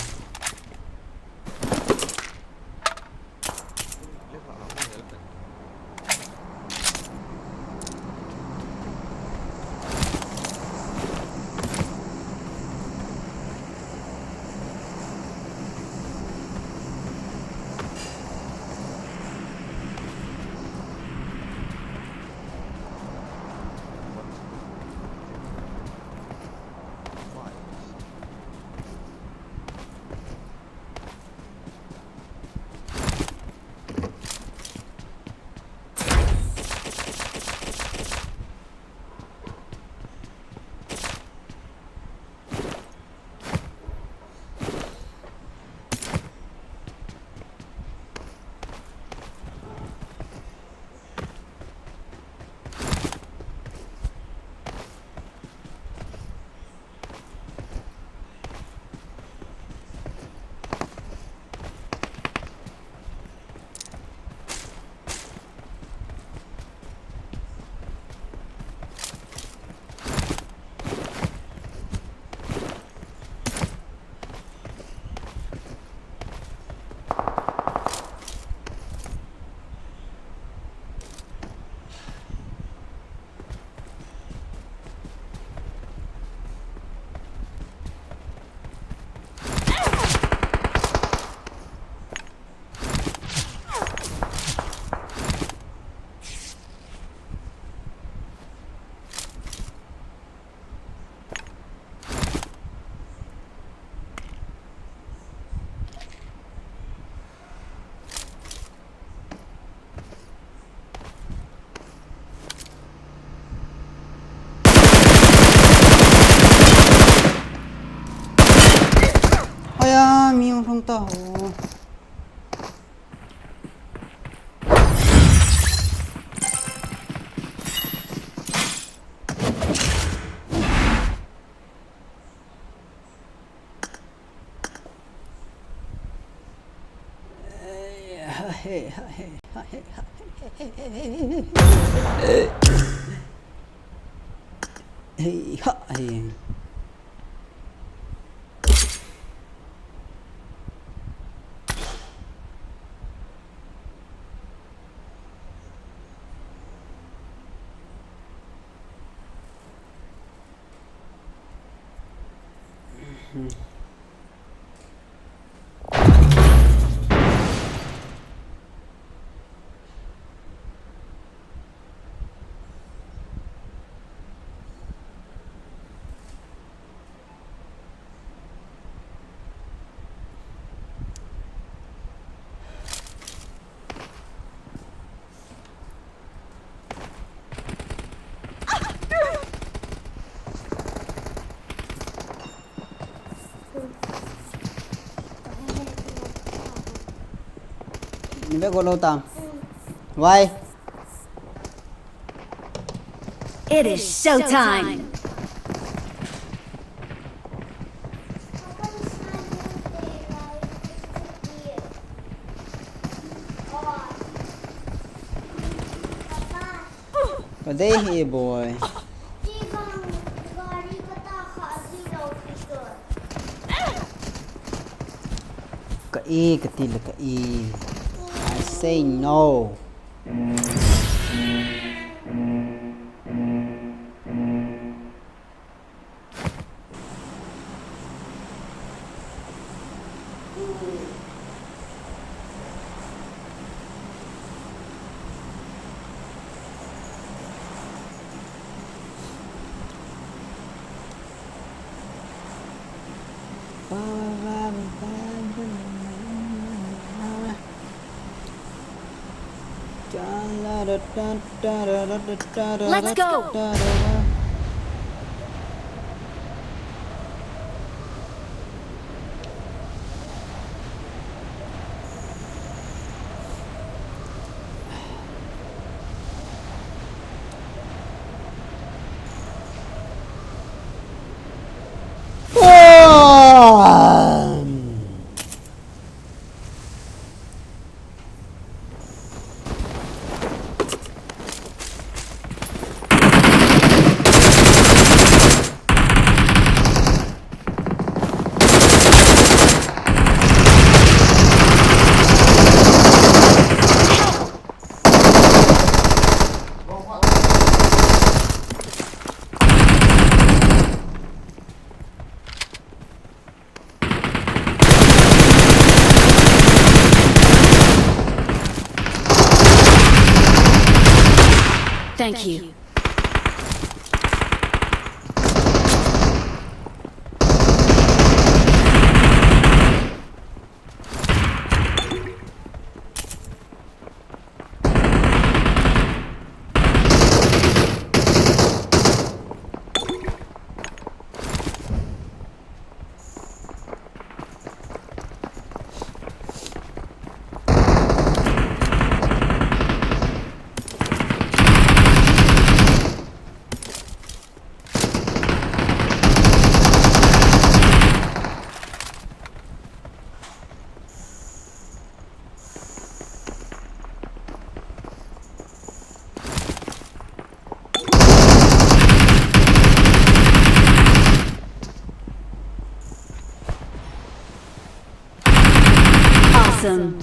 Aya, mi hung hung ta ho. Ni ve golo tam. Why? It is showtime. Ka dei hi boy. Ka e, ka ti le ka e. I say no. Let's go! Thank you. Awesome.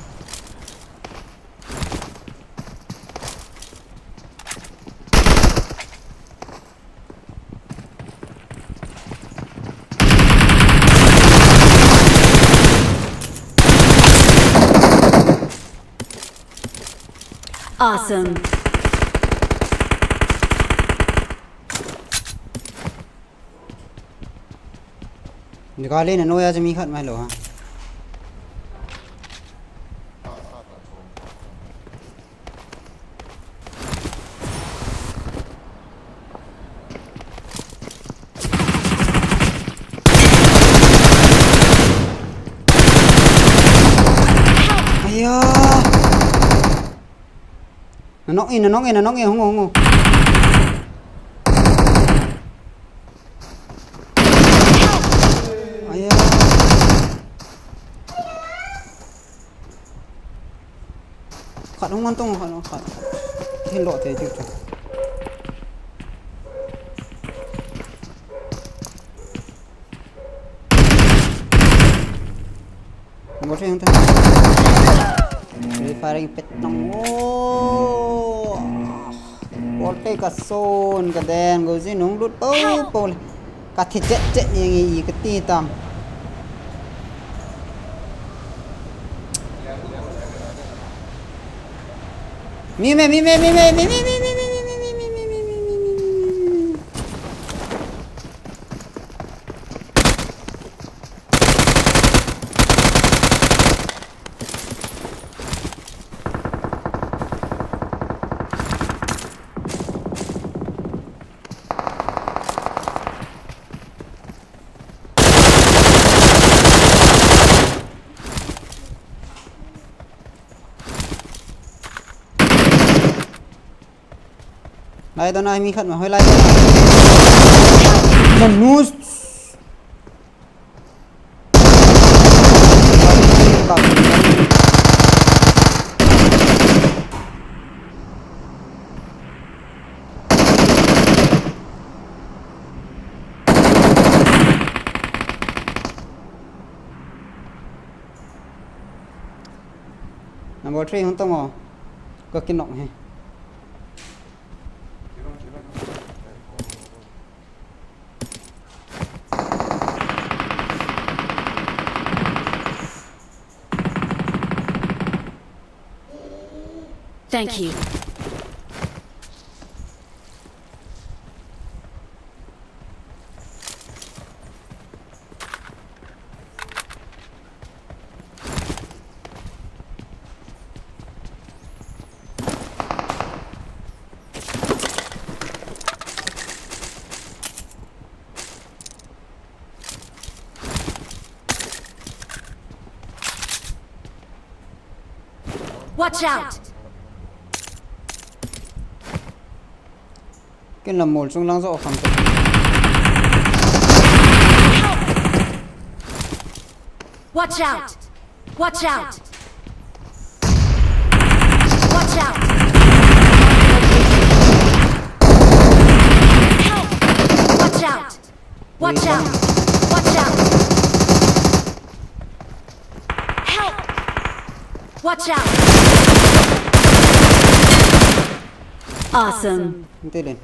Awesome. Nikolai na noya jami khat mai lo ha. Aya. Na knock in, na knock in, na knock in, hung, hung, hung. Aya. Khat hung ngan tong, khat, khat. Hin lo te, tiu, tiu. Ngol thei hung ta. Free firing pet nong o. Bol pe ka son ka den go jin hung lut po po le. Ka thi chet chet ni ngi i ka ti tam. Mi me, mi me, mi me, mi me, mi me. Lai to na mi khat ma hoi lai. Manus. Number three hung tong o. Ka kinok he. Thank you. Watch out! Ken lam mol chung lang jo kham. Watch out! Watch out! Watch out! Help! Watch out! Watch out! Watch out! Help! Watch out! Awesome. Nte len.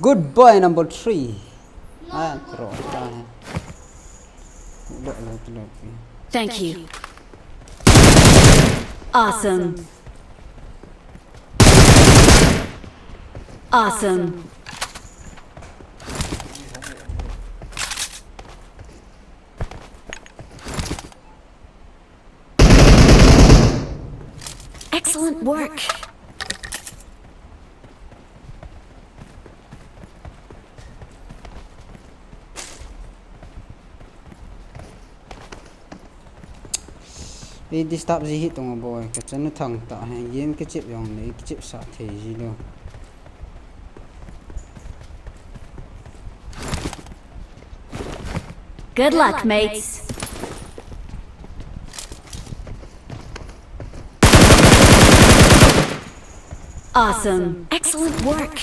Good boy, number three. Ah, throw. Ah. Lo, lo, lo. Thank you. Awesome. Awesome. Excellent work. Ei disturb ji hi tung a boi, ka chanu thang ta, game kichep jong le, kichep sa thei ji lo. Good luck, mates. Awesome. Excellent work.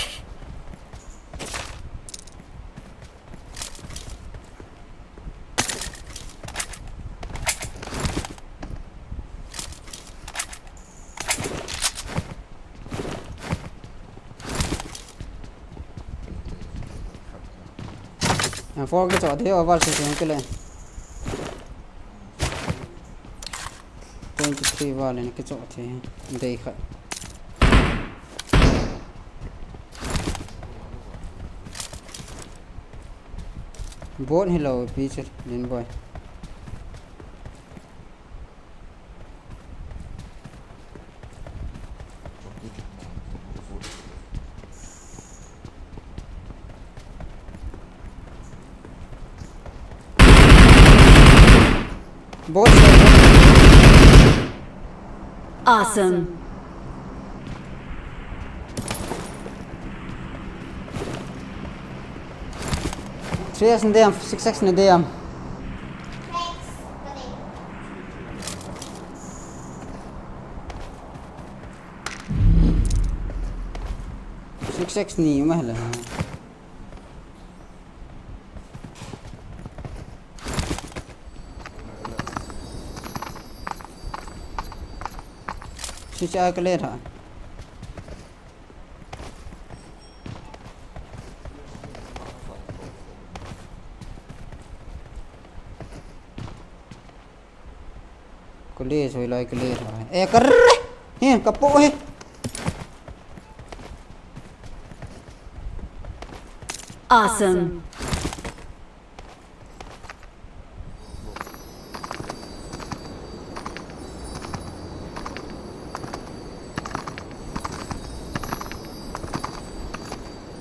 Four kicho thei, over sixteen kile. Twenty three val in kicho thei. Dei khat. Bot hilou pi chu, Len boi. Bot. Awesome. Three X na dei am, six X na dei am. Six X ni ma hala. Six X ka le tha. Kule, soi lai kule tha. Eh, kar. He, kapo he. Awesome.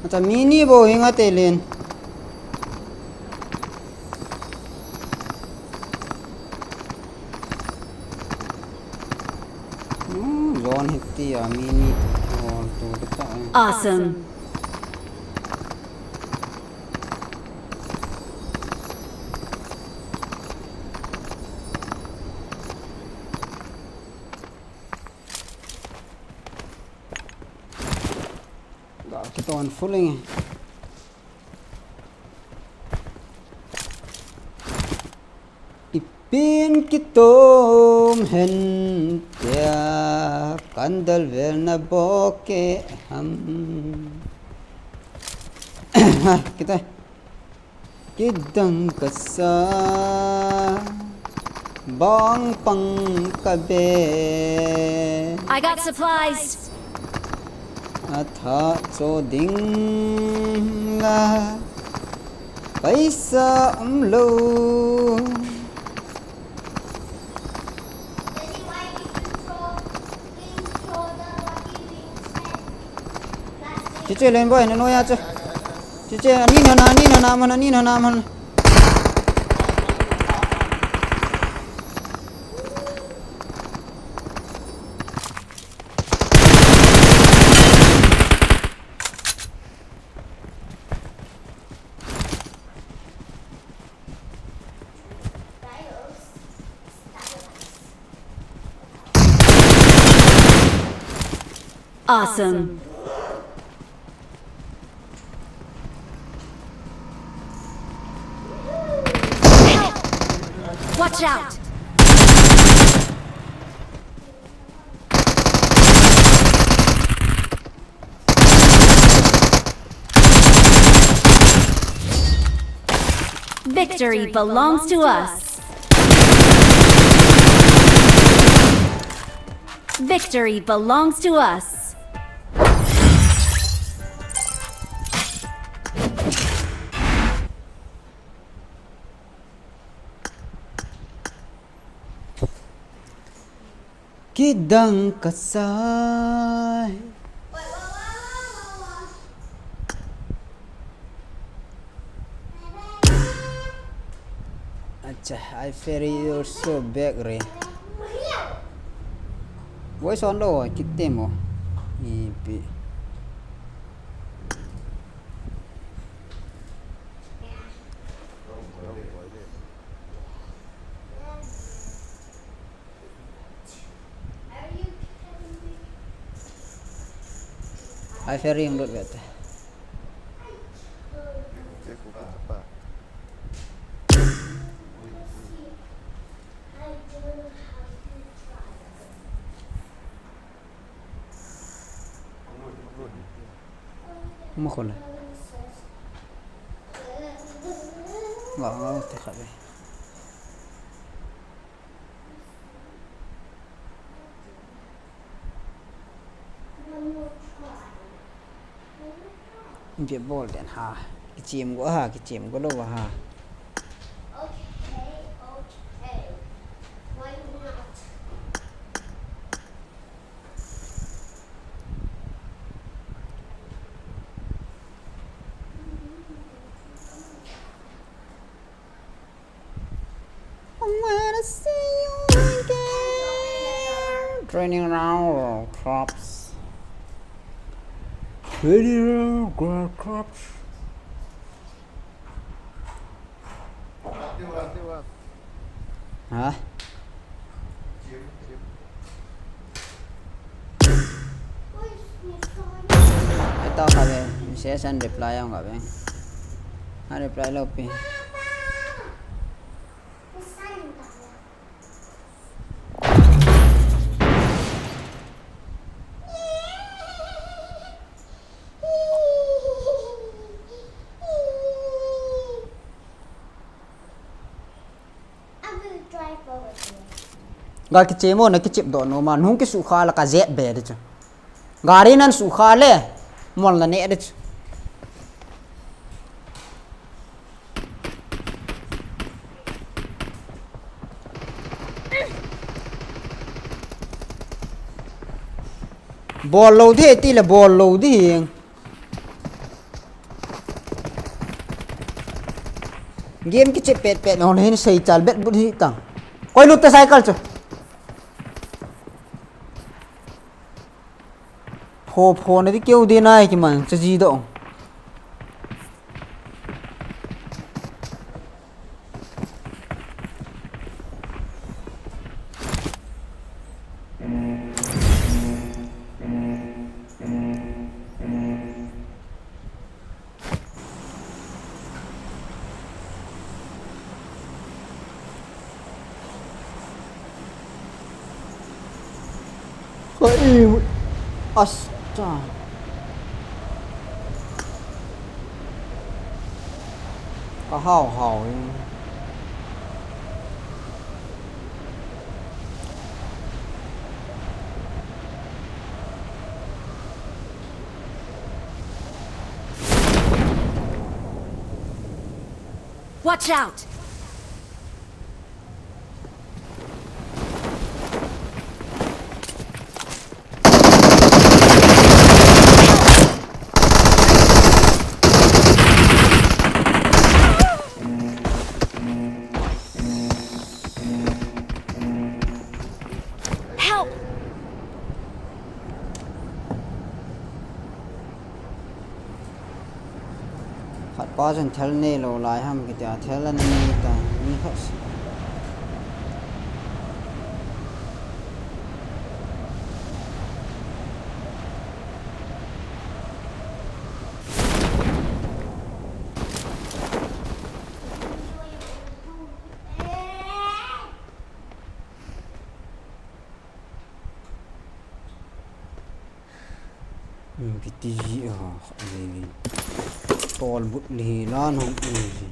Acha, mi ni bou hi nga te len. Hmm, zone hi ti a mi ni. Oh, tu ta. Awesome. Ga kiton full ing. Ipin kitom hen tia, kandal vel na boke ham. Ha, kita. Kidang kasa, bang pang kabe. I got supplies. Atha cho ding la, paisa umlou. Chiche len boy, na noya chu. Chiche, ani na na, ani na na, man, ani na na, man. Awesome. Watch out! Victory belongs to us. Victory belongs to us. Kidang kasai. Acha, I ferry also back re. Voice on lo, kitte mo. Ipi. Ai, ferry hung lut ve te. Mo khole. Nga, nga, te kha ve. Bia bol den ha. Kichim go ha, kichim go lo ha. Okay, okay. Why not? I wanna see you again. Training round, crops. Training round, crops. Ha? Ito ka be, message an reply ang ka be. An reply lo pi. Ga kichep mo, na kichep doh nom a, nung kisukha la ka jet be de chu. Gari nan sukha le, mol na ne de chu. Bol lo di, ti le bol lo di. Game kichep pet pet, hon hin sei chal bet but hi tang. Koi lut ta cycle chu. Pho pho na di keu di nai ki man, cha ji do. Ka i, asta. Ka hao hao in. Watch out! Help! Khat pa chun thel nei lou lai ham kiti a, thel ana nei ta, mi khat si. Hmm, kiti ji a, khat nei nei. Tol but li hi lan hong nei ji.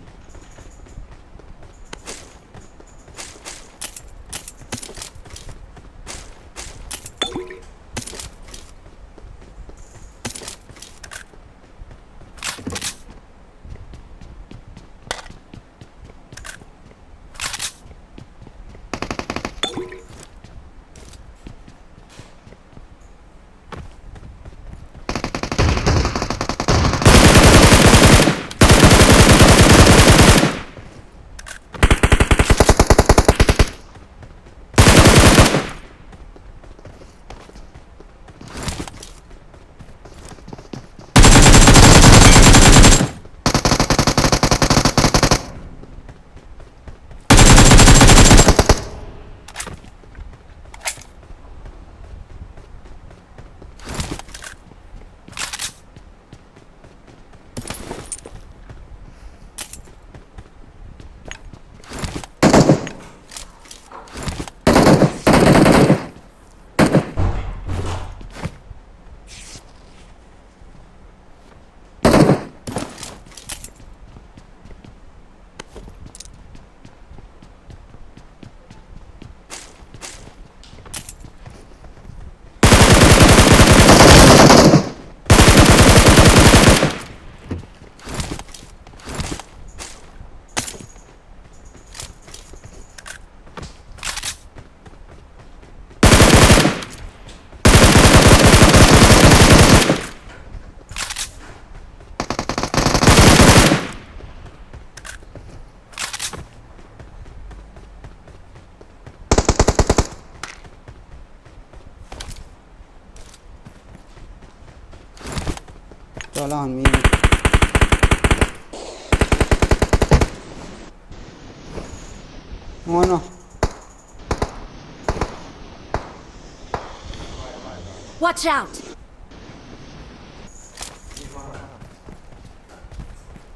Cho la hon mi. Ngono. Watch out!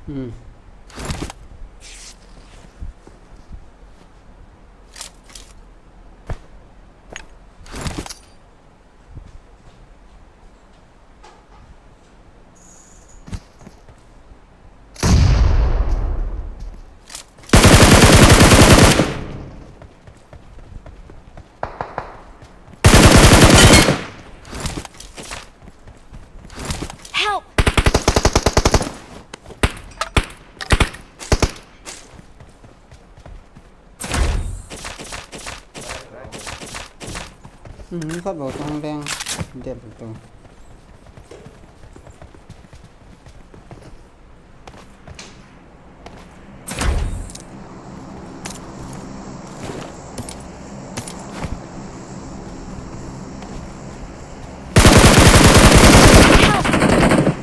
Hmm. Help! Hmm, khat bou tong leng. Dep tu.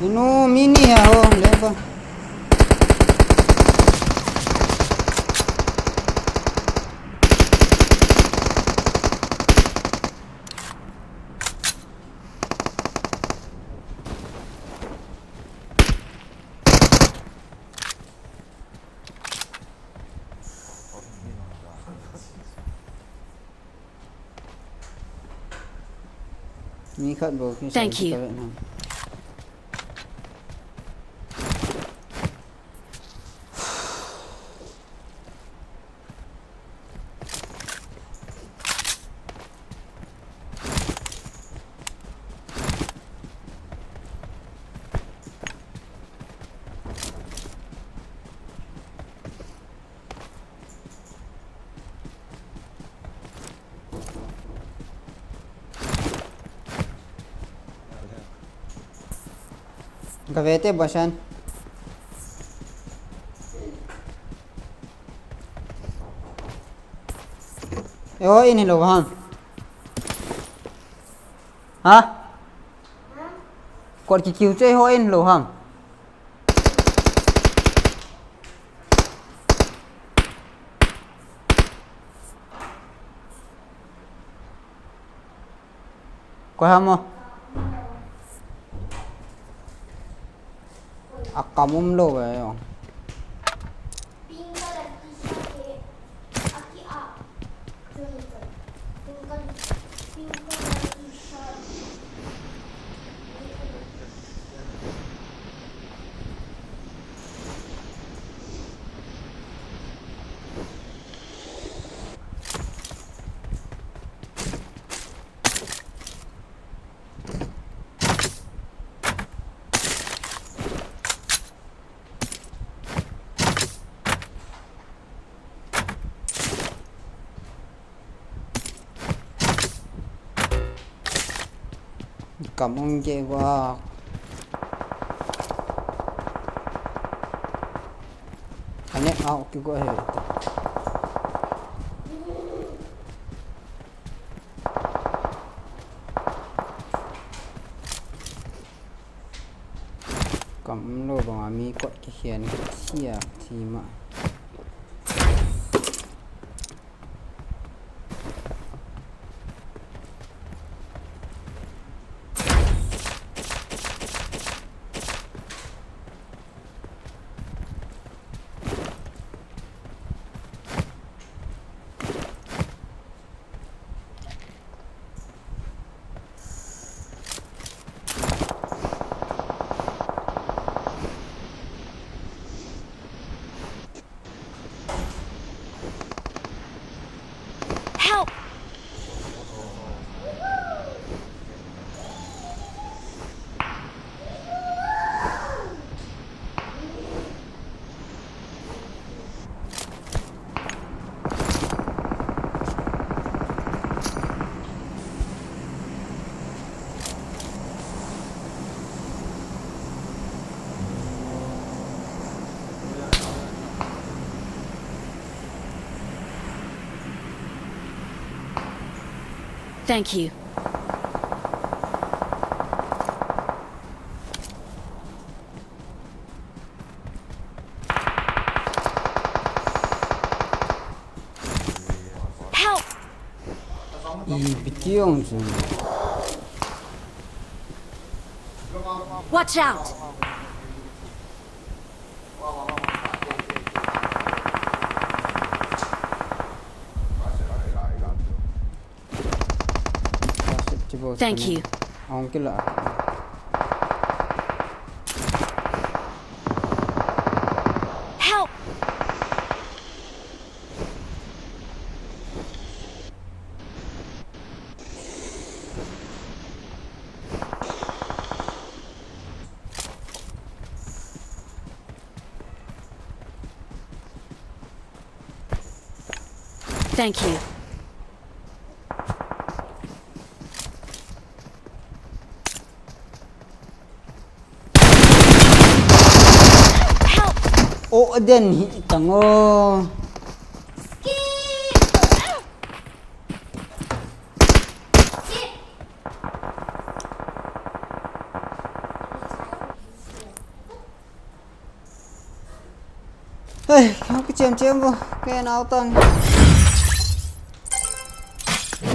Inu mini ha ho, leng ko. Mi khat bou kisai. Thank you. Kave na. Kave te bosan. Eiho in hilou ham. Ha? Kot kikiu chu eiho in hilou ham. Koi ham o. Akam umlou ve o. Kam ong ke wa. Ane au ki go he. Kam umlou banga mi kot kikhen kasia thima. Help! Thank you. Ih, pitiong chu. Watch out! Thank you. Ahung kila. Help! Thank you. Help! Oh, aden hi tang o. Hei, kichem chem vo, ken out tang.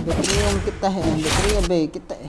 Battery um kit tahe, battery abei kit tahe.